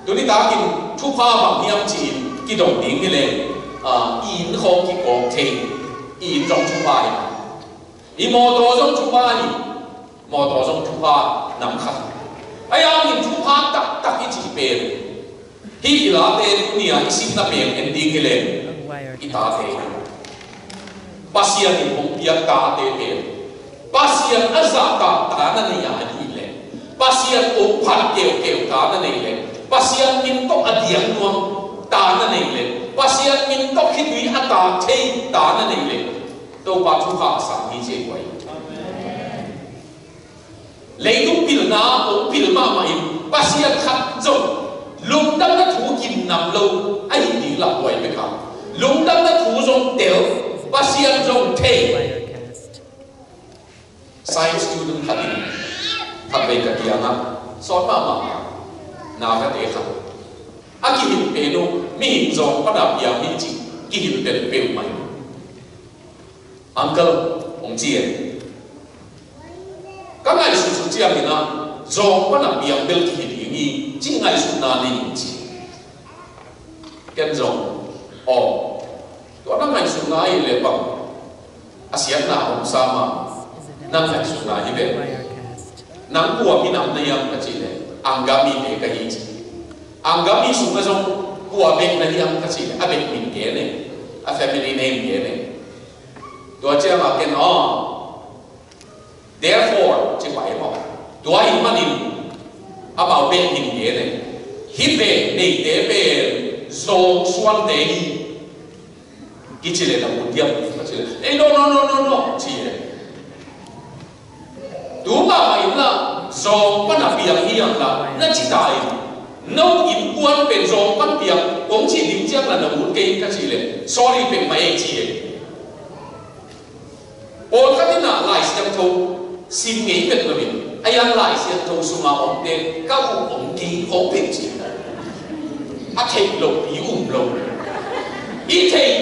tuni takin thupha bang hiam ci-in kidong ding hi leh, ah, i inn khawng kikawk thei, i inn zong thupha hi. I mawtaw zong thupha hi, mawtaw zong thupha nam khat. Ahi hangin thupha taktak i cih pen hih i Late tuni-a i simna pen en ding hi leh i tate hi. Pasian in hong piak tate pen Pasian a zahtak ta na nei a, ahih leh Pasian hong phat keukeu ta na nei leh, Pasian min tawh a diang nuam ta na nei leh, Pasian min tawh khitui a tak thei ta na nei leh, Topa thupha a sang hi ci hi. Leitung pilna hong pil mahmah in Pasian khat zong lungdamna thu gimnam lo ahih ding lauhuai bek a, lungdamna thu zong tel, Pasian zong thei. Science student khat in khatvei ka kiangah, sawt mahmah na ka te khat, a kihilh pen uh mihing zawng pana piang hi cih kihilh pen peuhmah hi. Uncle, hong ci e. Ka ngaihsut suk ciangin ah zawng pana piang bel kihi ding hi cih ngaihsutna nei ing ci. Ken zong, aw, tua na ngaihsutna hi leh bang a siatna hong sa mah, na ngaihsutna hi ve. Nang kua minam na hiam ka cih leh Angami te ka hi ci. Angami sungah zong kua bek na hiam ka cih leh a bek min gen e, a family name gen e. Tua ciangah ken, aw, Therefore, ci pai maw. Tua ahih manin amau beh ning gen e. Hih beh neite pen zawng suante hi. Kici le na ut diam, ka ci le, ei, no, no, no, no, no, ci e. Tu mahmah in la, zawng pan a piang hi ang la, na ci ta in. No innkuan pen zawng pan piang, kong ci ding ciang la na ut kei in ka ci le, sorry pek mah e ci e. Pawlkhat in ah Lai Siangtho sim ngei vet lo in, a ian Lai Siangtho sunga omte ka uh om kei khawng pen ci. A theih lopi um lo. I theih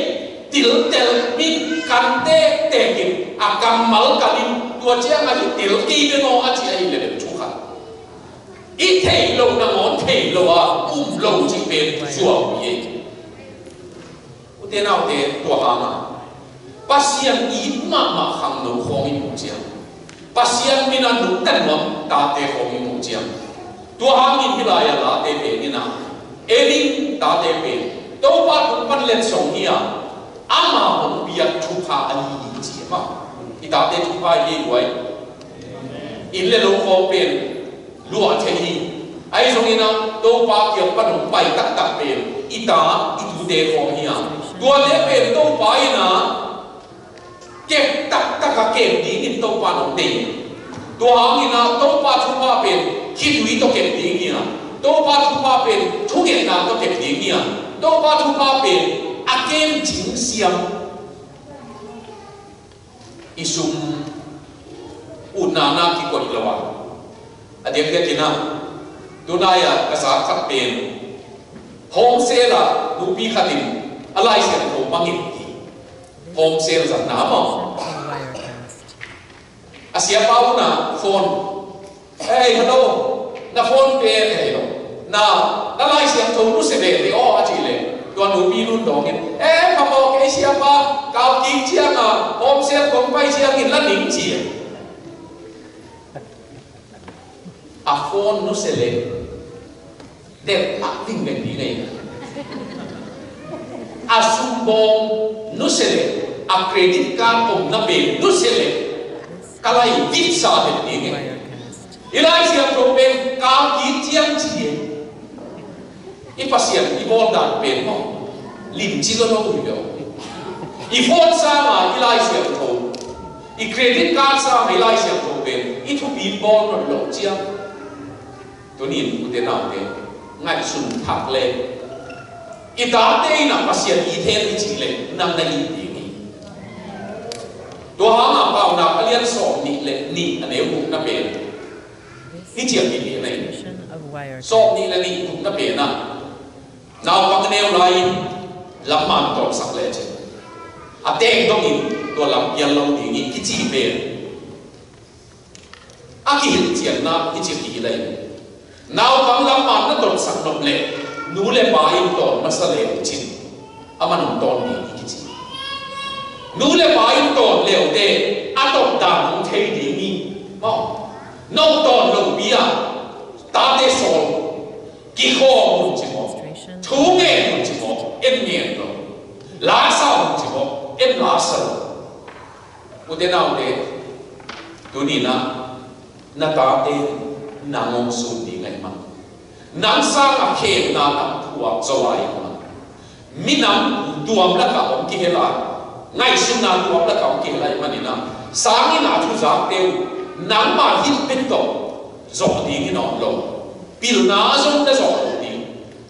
tiltel mi kan tektek in a kammal kan in tua ciang a hi tel kei ve maw a ci a hi le vel thu khat. I theih loh nangawn theih loh a um lo cih pen zuau hi ei. Ute naute, tua hangah Pasian it mahmah khangno khawng i muh ciang, Pasian min a nungta nuam tate khawng i muh ciang, tua hangin hih lai-ah late pen in ah, Eli tate pen Topa tung pan letsong hi a, ama hong piak thupha a hi hi ci mah. I tate thupha hi ei guai. Inn le lo khawng pen luah thei hi. Ahi zongin ah Topa kiang pan hong pai taktak pen i ta i tute khawng hi a, tuate pen Topa in ah kep taktak a kem dingin Topa in hong deih. Tua hangin ah Topa thupha pen khitui tawh kep ding hi a, Topa thupha pen thungetna tawh kep ding hi a, Topa thupha pen a kem cing siam. I sum utna na kikoih lo a, a diakdiakin ah, tunai-ah ka zak khat pen home cell ah nupi khat in a Lai Siangtho mangin hi. Home cell zat na maw. A siapa un ah phone. Ei, hello. Na phone pen, ei, hello. Na, na Lai Siangtho nusia ve ve aw a cih leh, tua nupi nun dawngin, eh, phamawh kei siapa, kal kik ciang a home cell kong pai ciangin la ning ci. A phone nusia leh tel a ding pen ding ei. A sumbawng nusia leh, a credit card omna pen nusia leh, ka lai vitsa pen ding ei. I Lai Siangtho pen kal kik ciang ci ei. I Pasian i bawl dan pen maw, limci lolo hi lo. I phone sanga i Lai Siangtho, i credit card sanga i Lai Siangtho pen i thupi bawl nawn lo ciang. Tunin ute naute, ngaihsun thak le, i tate in ah Pasian it hen i cih leh nang na it ding hi. Tua hangah Paunak a lian sawm nih le nih a neu gukna pen, hih ciang nih nih a nei. Sawm nih le nih gukna pen ah, naupang neu lai in lamman tawlsak lecin a teng dongin tua lam pial lo ding hi kici pen. A kihilhcianna hi ci hi lei. Naupang lamman na tawlsak nop leh nu le pa in tawl masa le uh cin, a man hong tawl ding hi kici. Nu le pa in tawl le uh teh a tawldan hong thei ding hi. Maw, nong tawl lopi ah tate sawl, kikhawm un ci maw, thu ngen un ci maw, en ngen lo. Lasa un ci maw, en lasa lo. Ute naute, tuni-in ah na tate nang hong sun ding ahih manin, nang sangah khemna tam phuak zaw lai ahih manin, minam tuam lakah hong kihel a, ngaihsutna tuam lakah hong kihel ahih manin ah, sang in ah thu zakte uh nangmah hilh pen tawh zawh ding hi nawn lo. Pilna zong na zawh lo ding.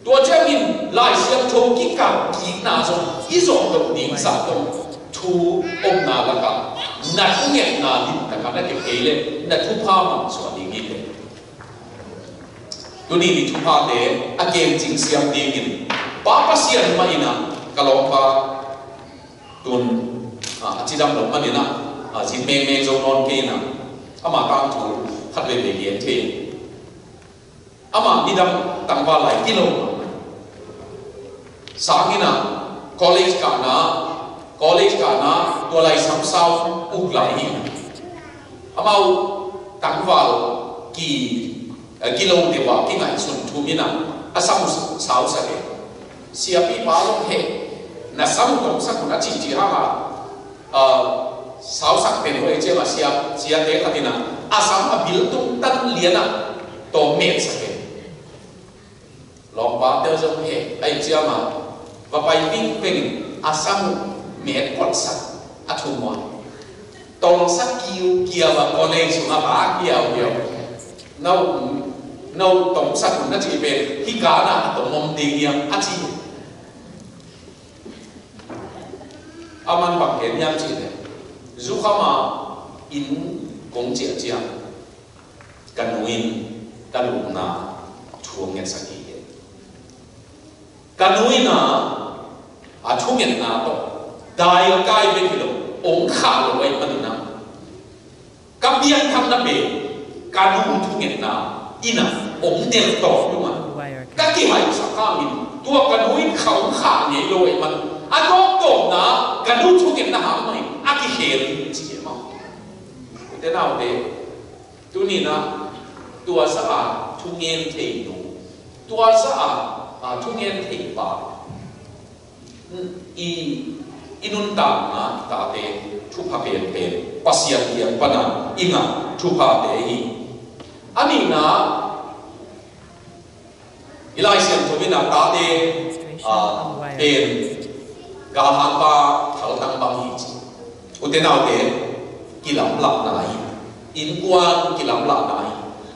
Tua ciangin Lai Siangtho kikal kikna zong i zawh loh ding zah dong thu omna lakah na thungetna limtakin na kep kei leh na thupha mangsuah ding hi teh. Tuni-in i thuphate a kemcing siam dingin Pa Pasian mah in ah ka lawmpa tun, ah, a cidam loh manin ah, ah, zin mengmeng zo nawn kei in ah, ama tangthu khat veivei gen thei. Ama nidang tangval lai kilo. Sang in ah college kahna, college kahna tua lai samsau uk lai hi. Amau tangval ki, eh, kilo deuh a kingaihsun thum in ah a sam uh sausak e. Siapipa zong he, na sam uh tongsak un a cihcih hang a, ah, Sausak pen uh ei ciang a siap, siate khat in a, a sam a bil tung tan lian a tawh metsak pen. Lawmpa tel zong he, ei ciang a va pai vingveng in a sam uh met kotsak a thum uh a. Tawlsak kiukiau a college sungah va kiaukiau. No, no tawlsak un na cih pen hih ganah a tawm om ding hiam a ci. A man bang gen hiam cih leh, zukham a inn kong ciah ciang ka nu in ka lupna thu a ngetsak hi. Ka nu in a, a thungetna tawh dai a kai bek hi lo, ong khah lo ahih manin a, ka piangthakna pen ka nu thungetna in a ong del tawh tung a, ka kihaisak hangin tua ka nu in kha ong khah ngei lo ahih man a, tawptawpna ka nu thungetna hang mah in a kikhel hi ci hi mah. Ute naute, tuni in a tua zah a thungen thei nu, tua zah a, a, thungen thei pa, i, i nuntakna i tate thupha penpen Pasian kiang pan a i ngah thuphate hi. A nihna, i Lai Siangtho in a tate, a, pen galhangpa thaltang bang hi ci. Ute naute, kilamlahna hi. Innkuan kilamlahna hi.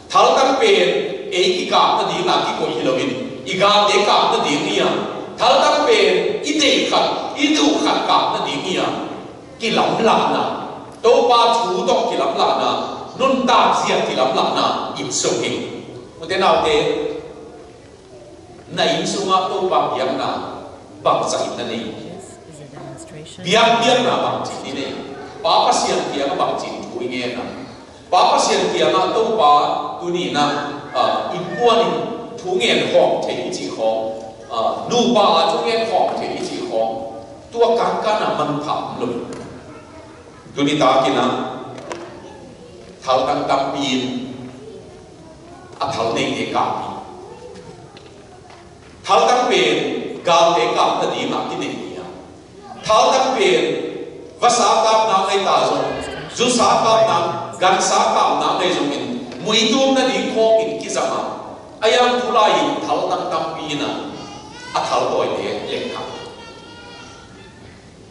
Thaltang pen ei kikapna ding a kikoih hi loin i galte kapna ding hi a, thaltang pen i deih khat, i duh khat kapna ding hi a, kilamlahna, Topa thu tawh kilamlahna, nuntak zia kilamlahna inn sung hi. Ute naute, na inn sungah Topa biakna bangzah in na nei? Biak, biakna bangci in nei? Pa Pasian kiangah bangci in thu i ngen a? Pa Pasian kiangah Topa tuni in a, a, innkuan in thu ngen khawm thei i cih khawng, a, nupa a thu ngen khawm thei i cih khawng, tua kankan a manpha om lo. Tuni takin a, thaltang tampi in a thal neite kap hi. Thaltang pen galte kapna ding a kinei hi a, thaltang pen vasa kapna ngei ta zong, zusa kapna, gansa kapna ngei zongin muitumna ding khawngin kizang a, a yang tulai in thaltang tampi in a, a thaltawite lengkhak.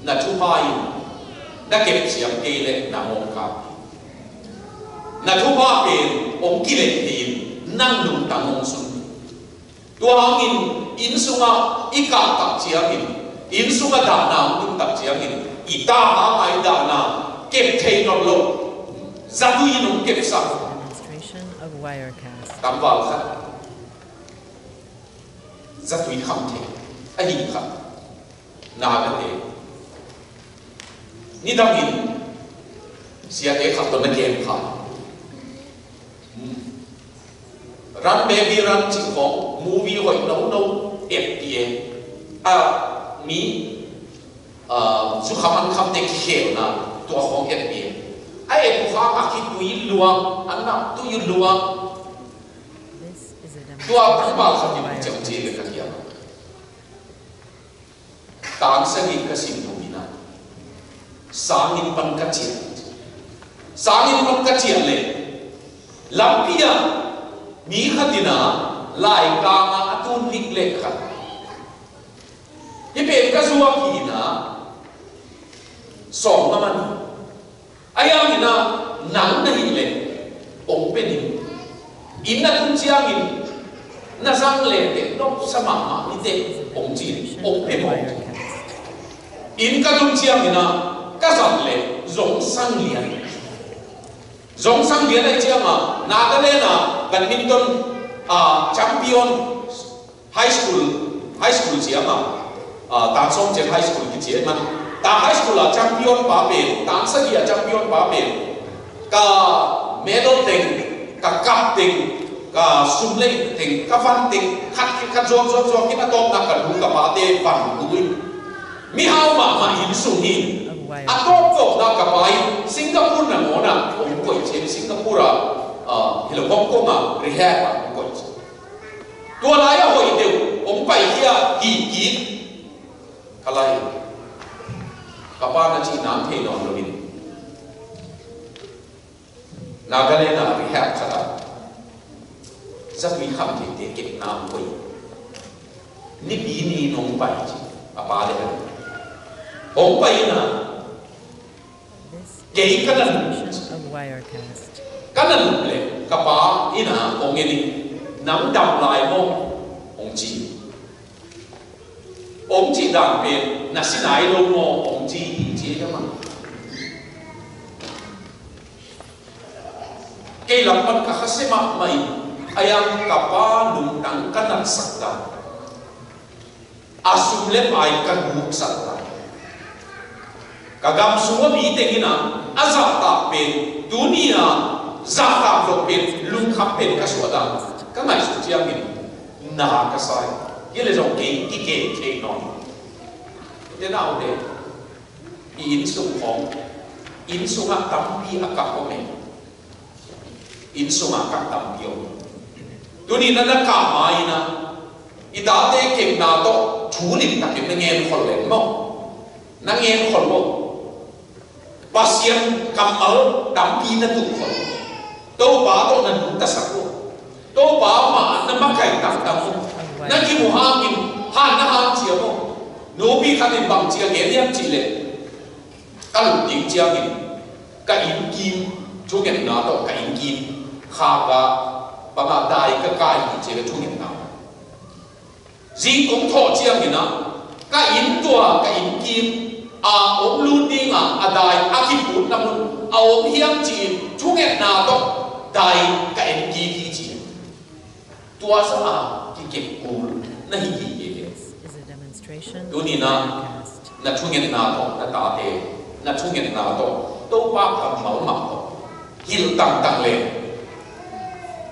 Na thupha in na kepsiam kei leh na ngawngkap hi. Na thupha pen hong kileh thei in nang lungtang hong sun hi. Tua hangin inn sungah i kah tak ciangin, inn sungah dahna hong tung tak ciangin, i ta hanga i dahna kep thei nawn lo, zatui in hong kepsak. Tangval khat zatui kham thei a hi kha. Nagate, nidangin siate khat tawh na kem kha. Run Baby Run cih khawng, movie hoih nono, et pih e. A, mi, a, zukham an khamte kikhelna tua khawng et pih e. A et uh hang a khitui luang, a naktui luang. Tua tangval khat in ciamci le ka kiam. Tang sagih ka sim uh in a, sanginn pan ka ciah. Sanginn pan ka ciah leh lampi ah mi khat in a laikang ah a tun lik leh khat, hih pen ka zuak hi in a, sawm a man hi. A yang in a, nang na hih leh ong pe ning. Inn na tun ciangin na zang leh teh nopsa mahmah ni teh ong ci, ong pe mawk. Inn ka tun ciangin a, ka zang leh zong sang lian. Zong sang lian ahih ciangin a, Nagaland a badminton, a, champion, high school, high school ciang a, a, Tangsawm ciang high school kici ahih man, Tang high school a champion pa pen, Tang sagih a champion pa pen, ka medal teng, ka cup teng, ka sum lei teng, ka van teng khat khat zuak zuak zuak in a tawpna ka nu ka pate van tung in. Mihau mahmah inn sung hi. A tawptawpna ka pa in Singapore nangawn ah ong koih ciang, Singapore ah, a, hi lo, Hong Kong ah rehab ah ong koih ciang. Tua lai-ah hoih deuh ong paikhia hi kik. Ka lai, ka pa na cihna thei nawn loin, Nagaland ah rehab khat ah zatui kham theite kepna hong koih. Nipi ni nong pai ci a pa le a hong pai ina. Kei ka na nup, ka na nup le ka pa ina hong en in, nang dam lai maw? Hong ci. Hong cih dan pen na si nai lo maw? Hong ci hi ci a mah. Kei lam pan ka khasia mahmah in, a yang ka pa lungtang ka natsak dan, a sum le pai ka guksak dan, ka gam sung a mi teng in a zahtak pen, tuni a zahtak lo pen lungkham pen ka suah dan ka ngaihsut ciangin na ka sa hi. Hi le zong kei kikem thei nawn. Te naute, i inn sung khawng, inn sungah tampi a kah om e. Inn sungah kah tampi om. Tuni na na kah ma ina, i tate kepna tawh thu limtakin na ngen khol leng maw? Na ngen khol maw? Pasian kammal tampi na tuh khol. Topa tawh na nungtasak uh. Topa mah na makaih tangtang uh. Na kimu hangin han na han cia maw? Nupi khat in bang cia gen hiam cih leh, ka lut ding ciangin ka innkim thungetna tawh, ka innkim khaka bangah dai ka kai hi cia ka thungetna. Zing kong thawh ciangin ah ka inn tua, ka innkim a om lut dingah a dai a kiputna mun a om hiam ci-in thungetna tawh dai ka en kik hi ci. Tua zah a kikep kul na hi hi hi. Tuni na, na thungetna tawh, na tate na thungetna tawh, Topa kammal mah tawh hilh tangtang le.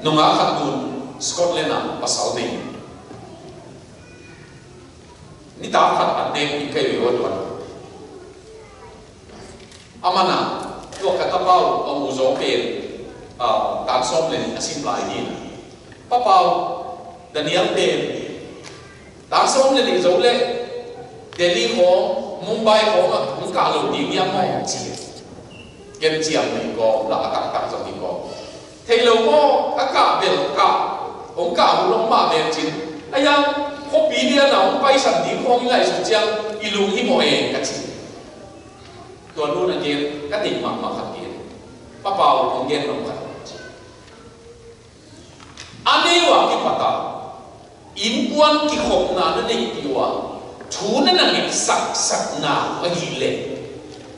Nungak khat tun Scotland ah pasal nei. Nitak khat an nek in ka i ve aw tuan. Amah na, tua ka tapa uh a mu zaw pen, ah, tan sawm le nih a sim lai ding. Papa uh, Daniel pen, tan sawm le nih zo le Delhi khawng, Mumbai khawng ah hong kah lo ding hiam maw ci. Ken ciam nei kawm, la a taktak zong hi kawm. Thei lo maw, a kah bel kah, hong kah uh lawng mah ven cin. A yang, khuapi lian a hong paisan ding khawng i ngaihsut ciang i lunghimawh e ka ci. Tua nu na gen, ka deih mahmah khat gen. Papa uh hong gen lo khat. A neu a kipat a innkuan kikhopna na neihpih uh a, thu na na ngetsaksakna uh ahih leh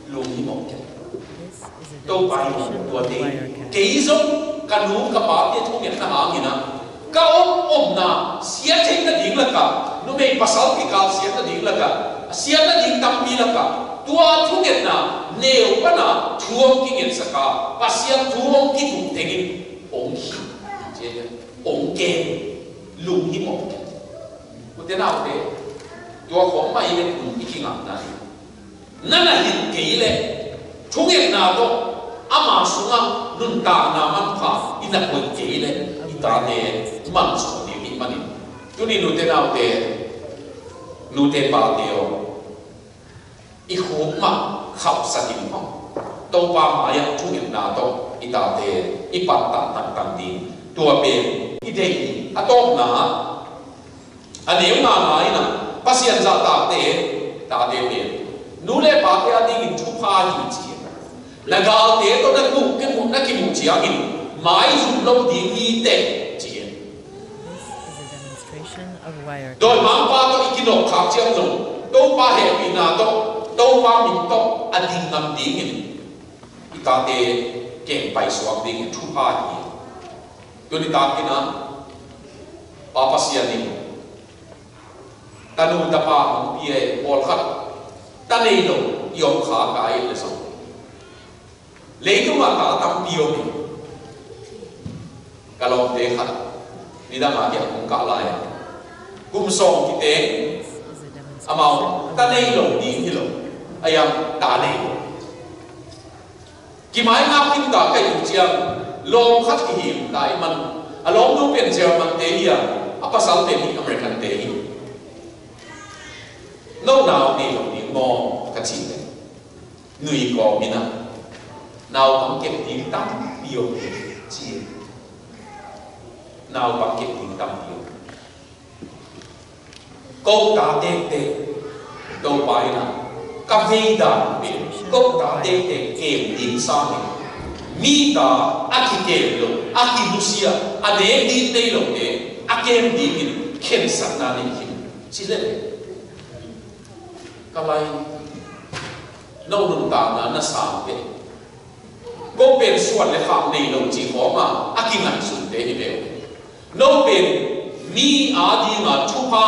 lunghimawh kei. Topa in tuate kei zong ka nu ka pate thungetna hangin ah ka om omna siat theih nading lakah, numei pasal kikal siat nading lakah, a siat nading tampi lakah tua thungetna neu pana thu hong kingetsak a, Pasian thu hong kituh tengin hong khih, hong kem, lunghimawh kei. Ute naute, tua khawng mah i let nung i kingakna hi. Na na hilh kei leh thungetna tawh ama sungah nuntakna manpha i na koih kei leh i tate mansuah ding hi manin, tuni nute naute, nute pate aw, i khuk mah khauhsak in maw, Topa mai-ah thungetna tawh i tate i pattah tangtang ding, tua pen i deih hi. A tawpna ah, a neu ngana in ah, Pasian zahtakte tate pen nu le pate adingin thupha hi ci. Na galte tawh na kimuh, na kimuh ciangin maizum lo ding hi teh ci. Dawimangpa tawh i kinawhkhak ciang zong Topa hehpihna tawh, Topa min tawh a ding ngam dingin i tate keng paisuak dingin thupha hi. Tuni takin ah Pa Pasian in tanu tapa hong pia e. Pawlkhat ta nei lo i om kha ka i le zong, leitungah ta tampi om hi. Ka lawmte khat nidang a kiang hong kah lai a, kum sawm kiteng, amau ta nei lo ding hi lo. A yang ta nei lo. Kimaingak ding ta ka hih ciang, lawm khat kihim ta i man. A lawmnu pen German te hi a, a pasal pen hi American te hi. No nau nei lo ding maw ka ci le, nui kawm in ah naupang kep ding tampi Io, ci. Naupang kep ding tampi om. Ko ta tektek, Topa in a, ka veidan pen ko ta tektek kem ding sangin, mi ta a kikem lo, a kinusia, a nek ding nei lote a kem dingin khensatna nei hi, ci lel. Ka lai, no nuntakna na sang teh, ko pen suan le khak nei lo cih khawng a, a kingaihsunte hi ve uh. No pen mi a dinga thupha,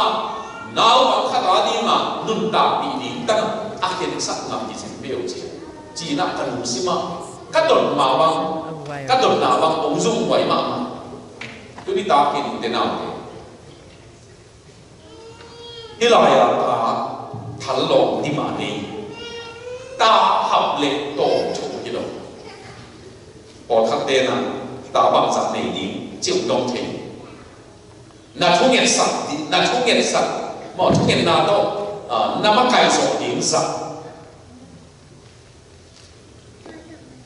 naupang khat a dinga nuntakpih ding tana a khensat ngam hi zen ve uh ci. Ci-in ah ka lungsim ah ka dotna bang, ka dotna bang hong zumhuai mahmah. Tuni takin ute naute, hih lai-a ta thallawm ding mah nei, ta hap le tawm tho hi lo. Pawlkhatte na ta bangzah nei ding cih dong thei. Na thungetsak ding, na thungetsak, maw, thungetna tawh, ah, na makaih zawh ding zah.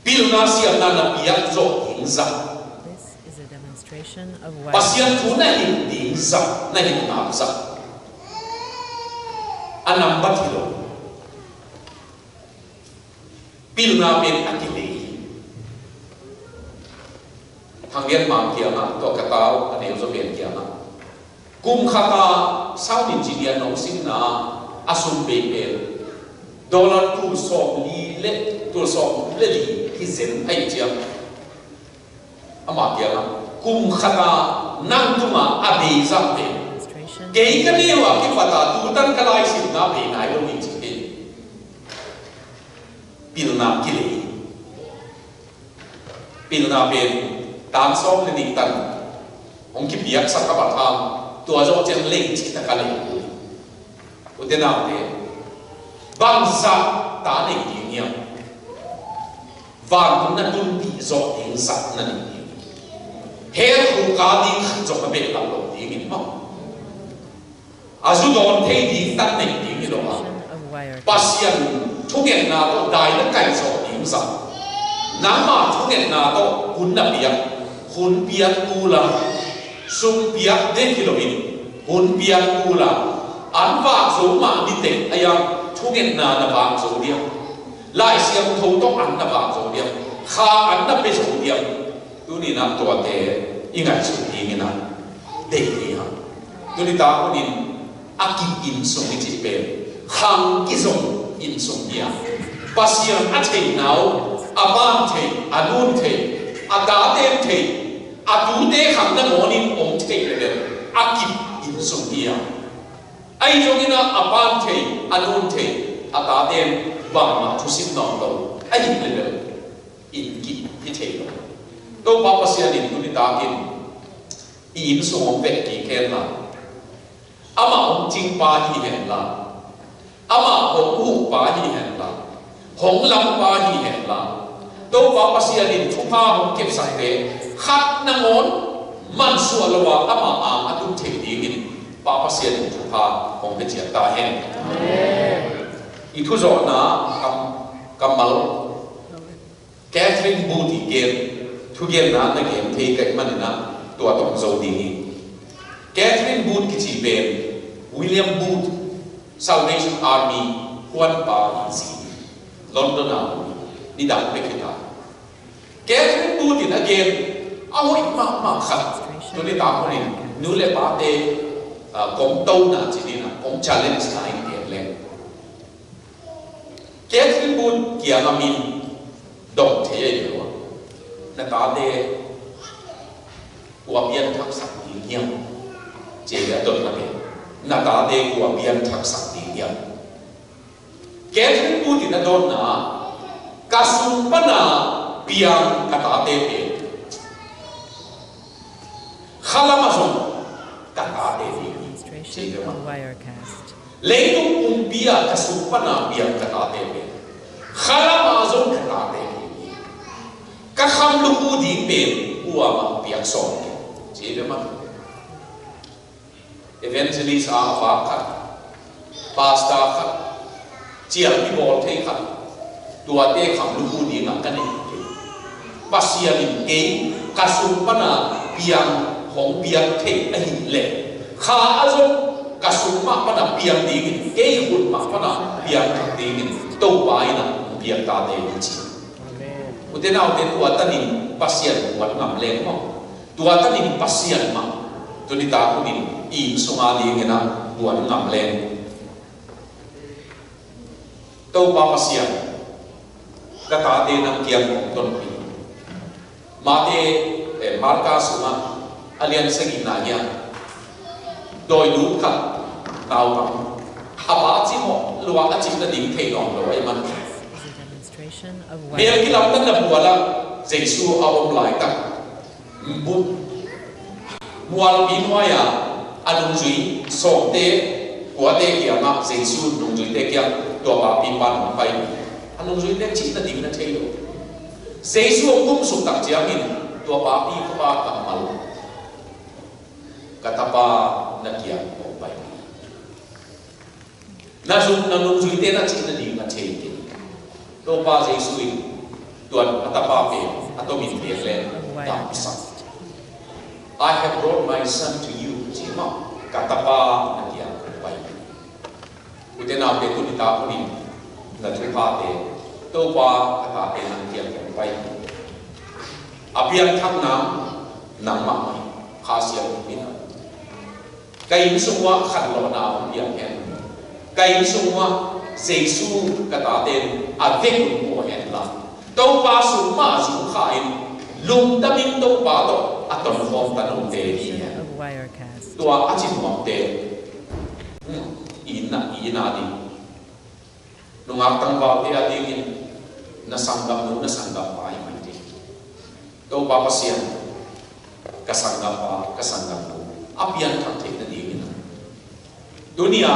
Pilna siamna na piak zawh ding zah. This is a demonstration of what Pasian thu na hilh ding zah, na hilh ngap zah. A nambat hi lo. Pilna pen a kilei hi. Thang Lian Mang kiangah, tua ka tau a neu zaw pen kiangah, kum khat a sound engineer nong simna a sum bei pen dollar tul sawm li le, tul sawm le li hi zen ahi ciang. Amah kiangah, kum khat a nang tungah a bei zah pen kei ka neu a kipat a tutan ka laisimna bei nai lo hi ci hi. Pilna kilei. Pilna pen tan sawm le nih tan hong kipiaksak a bat hang, tua zawh ciang lei cihtak a lei. Ute naute, bangzah ta nei ding hiam? Vantung na tunpih zawh ding zah na nei ding. Hell khuk a ding khat zong a behlap lo dingin maw? A zu dawn thei ding tak nei ding hi lo a, Pasian thungetna tawh dai na kaih zawh ding zah. Nangma thungetna tawh hun na piak, hun piak kul a, sum piak dek hi loin hun piak kul a, an vak zo mah ni teh a, hiam thungetna na vak zo diam? Lai Siangtho tawh an na vak zo diam? Kha an na pia zo diam? Tuni-in ah tuate i ngaihsut dingin ah deih hi hang. Tuni tak hunin a kip innsung i cih pen khang kizom innsung hi a, Pasian a theihna uh, a pan thei, a nun thei, a taten thei, a tute khang nangawnin om thei leh bel a kip innsung hi a. Ahi zongin ah a pan thei, a nun thei, a taten bangmah thusim nawn lo ahih leh bel inn kip hi thei lo. Topa Pasian in tuni takin i inn sung hong veh kik hen la, amah hong cingpa hi hen la, amah hong hukpa hi hen la, hong lampa hi hen la, Topa Pasian in thupha hong kepsakte khat nangawn mansuah lo a, amah ang a tun thei dingin Pa Pasian in thupha hong pia ciat ta hen. Amen. I thuzawhna kam, kammal Catherine Booth i gen, thugenna na gen thei ka hih manin ah tua tawh zo ding hi. Catherine Booth kici pen William Booth, Salvation Army huanpa i zi, London ah nidang bek hi ta. Catherine Booth in a gen a hoih mahmah khat, tuni tak hunin nu le pate, ah, kong tona ci-in ah, kong challenge na in gen leng. Catherine Booth kiangah min dong thei ahi lo a, na tate kua pianthaksak ding hiam? Ci-in a dotna pen, na tate kua pianthaksak ding hiam? Catherine Booth in a dotna, ka sung pana piang ka tate pen khalam ah zong ka tate ding hi. Leitung pumpi ah ka sung pana piang ka tate pen khalam ah zong ka tate ding hi. Ka kham lukhu ding pen kuamah piak sawm kei. Ci ve mah. Evangelist a vak khat, pastor khat, cialpi bawl thei khat, tuate kham lukhu dingah ka nei hi. Pasian in kei ka sung pana piang hong piak thei ahih leh, kha a zong ka sung mah pana piang dingin, kei hun mah pana piang thak dingin Topa in a hong piak tate hi ci. Ute naute, tua tanin Pasian buat ngam leng maw? Tua tanin Pasian mah tuni tak hunin i inn sunga dingin a buat ngam leng. Topa Pasian, ka tate nang kiang kong tonpih. Mate, eh, Marka sungah a lian sagihna hian dawi lut khat naupang, a pa cimawh luah a cih nading thei nawn lo ahih man, mel kilamdanna bualah Jesu a om laitak, bu-, mualpi nuai-a a nungzui sawmte, kuate kiangah Jesu nungzuite kiang tua papi pan hong pai. A nungzuite cih nading na thei lo. Jesu hong tumsuk tak ciangin tua papi kapa kammal, ka tapa na kiang kong pai. Na zuk na nungzuite na cih nading na thei kei. Topa Jesu in tuan a tapa pen a tomin pek leng damsak. "I have brought my son to you," ci mah, ka tapa na kiang kong pai. Ute naute, tuni tak hunin na thuphate, Topa, ka tate nang kiang kong pai. A piangthak nang, nangmah mah hi, Kha Siangtho in a. Ka inn sung uah khanlawhna hong piang hen. Ka inn sung uah Jesu ka tate in a vekun mu hen la, Topa sung mah zong kha in, lungdamin Topa tawh a tonkhawm ta note hi hen. Tua a ci nuamte, hmm, i inn ah, i inn ah ding, nungak tangvalte a dingin na sanggamnu, na sanggampa hi mai ding. Topa Pasian, ka sanggampa, ka sanggamnu a piangthak theih nadingin a, tuni-a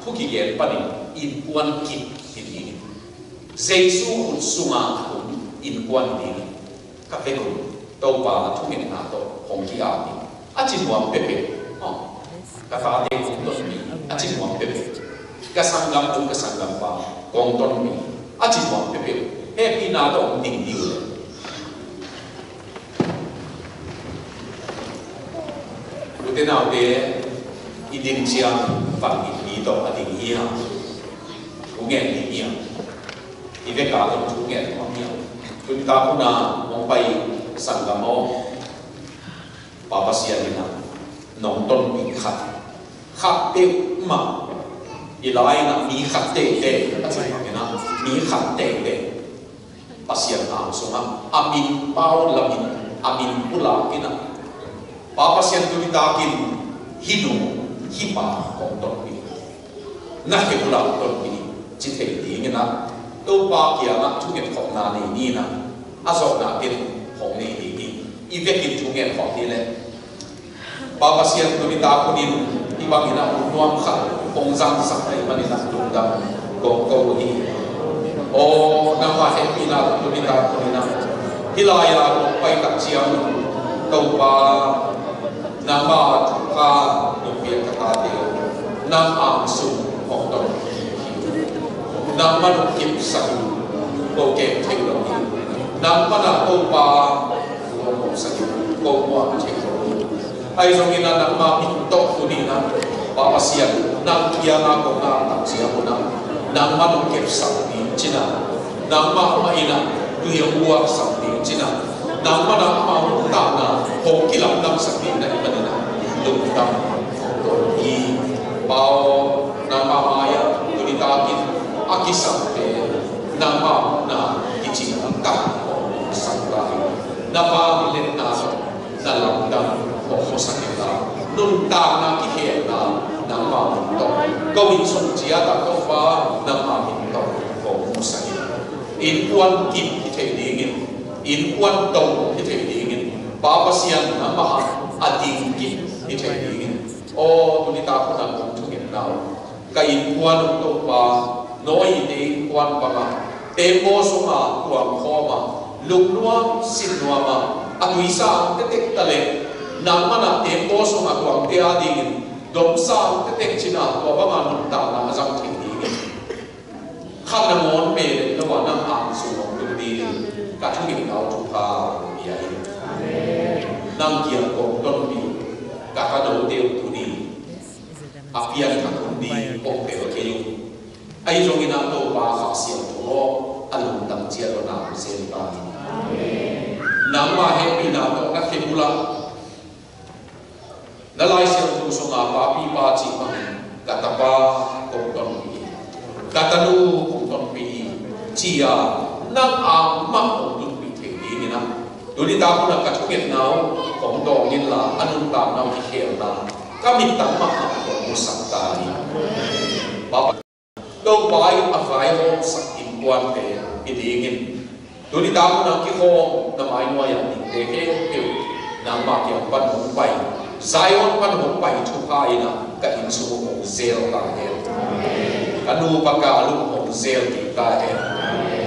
thu kigen panin innkuan kip hi dingin, Jesu khut sunga a tung innkuan hi dingin ka vekun Topa thungetna tawh hong ki-ap in. A ci nuam peuhpeuh. Aw, ka tate kong tonpih, a ci nuam peuhpeuh. Ka sanggamnu, ka sanggampa kong tonpih, a ci nuam peuhpeuh. Hehpihna tawh hong ding dih uh leh, ute naute, i ding ciang van gikpi tawh a ding hi a, thu ngen ding hi a, i veka tawh thu ngen nuam hi a. Tuni tak hun a hong pai sanggam aw, Pa Pasian in a nong tonpih khat, khat peuhmah, i lai in a mi khat teitei, a ci bangin a mi khat teitei Pasian ang sungah a min pau lamin, a min pulak in a, Pa Pasian, tuni takin hih nu, hih pa kong tonpih, na heh uh leh tonpih, ci thei dingin a, Topa kiangah thungetkhopna nei ni in a, a zawhna pen hong nei ding hi. I vekin thungen khawm ni leh, Pa Pasian, tuni tak hunin hih bangin a hun nuam khat hong zangsak ahih manin a lungdam kong ko uh hi. Aw, nangmah hehpihna tuni tak hunin a, hih lai-a kong pai tak ciang, Topa, nangmah a thupha nong piak ka tate uh nang ang sung hong ton hi. Nangmah nong kipsak hi, ko kem thei lo hi. Nangmah na Topa, ko musak hi, ko muak thei lo hi. Ahi zongin a nangmah min tawh tuni in a, Pa Pasian, nang kiangah kong ngak tak ciang un a, nangmah nong kepsak ding ci in a, nangmah mah in a tui hong buaksak ding ci in a, nangmah na amau nuntakna hong kilamdangsak ding na hih manin a, lungdam kong ko hi. Pa aw, nangmah mai-ah tuni takin a kisapte, nangmah na kicing tak hong sak lai, na vangliatna na lamdang hong musak in la, nuntakna kikhelna nangmah min tawh, ko inn sung ciat ah Topa nangmah min tawh hong musak in. Innkuan kip hi thei dingin, innkuan dong hi thei dingin, Pa Pasian nangmah a ding kip hi thei dingin. Aw, tuni tak hun a kong thungetna uh, ka innkuan uh Topa, Noah-te innkuan bangah, tembaw sungah tuang khawm a, lungnuam sinnuam a, a tuisa ang tektek ta leh, nangmah na tembaw sungah tuangte a dingin domsa ang tektek ci in a, tua banga nuntakna a zang thei dingin, khat nangawn mel et lo a nang ang sung hong tung dingin Ka thungetna uh thupha hong pia in. Nang kiang kong tonpih ka tanote uh tuni a pianthak hun ding hong tel kei un. Ahi zongin ah Topa Kha Siangtho aw, a lungtang ciat lo na hong sem ta in. Nangma hehpihna tawh na khe bul ah na Lai Siangtho sungah papi pa cih bangin ka tapa kong tonpih hi, ka tanu kong tonpih hi, ci-a nang amah kong tunpih thei dingin ah tuni tak hun ah ka thungetna uh kong dawng inla a nuntakna uh kikhelna ka mittang mahmah kong musak ta hi. Papa Topa in a vaihawmsak innkuante hi dingin tuni tak hun ah kikhawm na mai nuai-ah dingte khempeuh nangmah kiang pan hong pai, Zion pan hong pai thupha in ah ka inn sung uh hong zel ta hen. Ka nupa ka lung hong zel kik ta hen.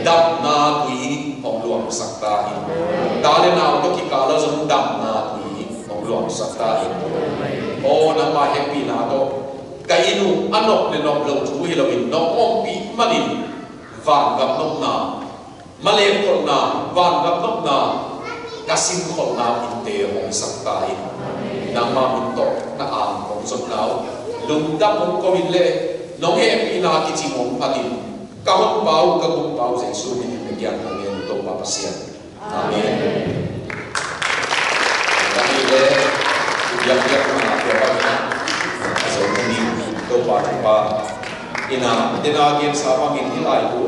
Damna tui hong luangsak ta hen. Ta le nau tawh kikal ah zong damna tui hong luangsak ta hen. Aw, nangmah hehpihna tawh ka inn uh a nok le nok lo thu hi loin nong ompih manin vangam nopna, malekholhna, vangam nopna, ka sinkholhna innte hong sak ta in. Nangmah min tawh na ang kong zonna uh lungdam hong ko in le nong hehpihna kicing hong phat in. Ka Honpa uh, ka Gumpa uh Jesu min in na kiang ka ngen uh Topa Pasian. Amen. Amen. Ka ni le, biak biak na tua pa na. Aso ni Topa Topa. Ina, ina gen sa bangin hi lai tu.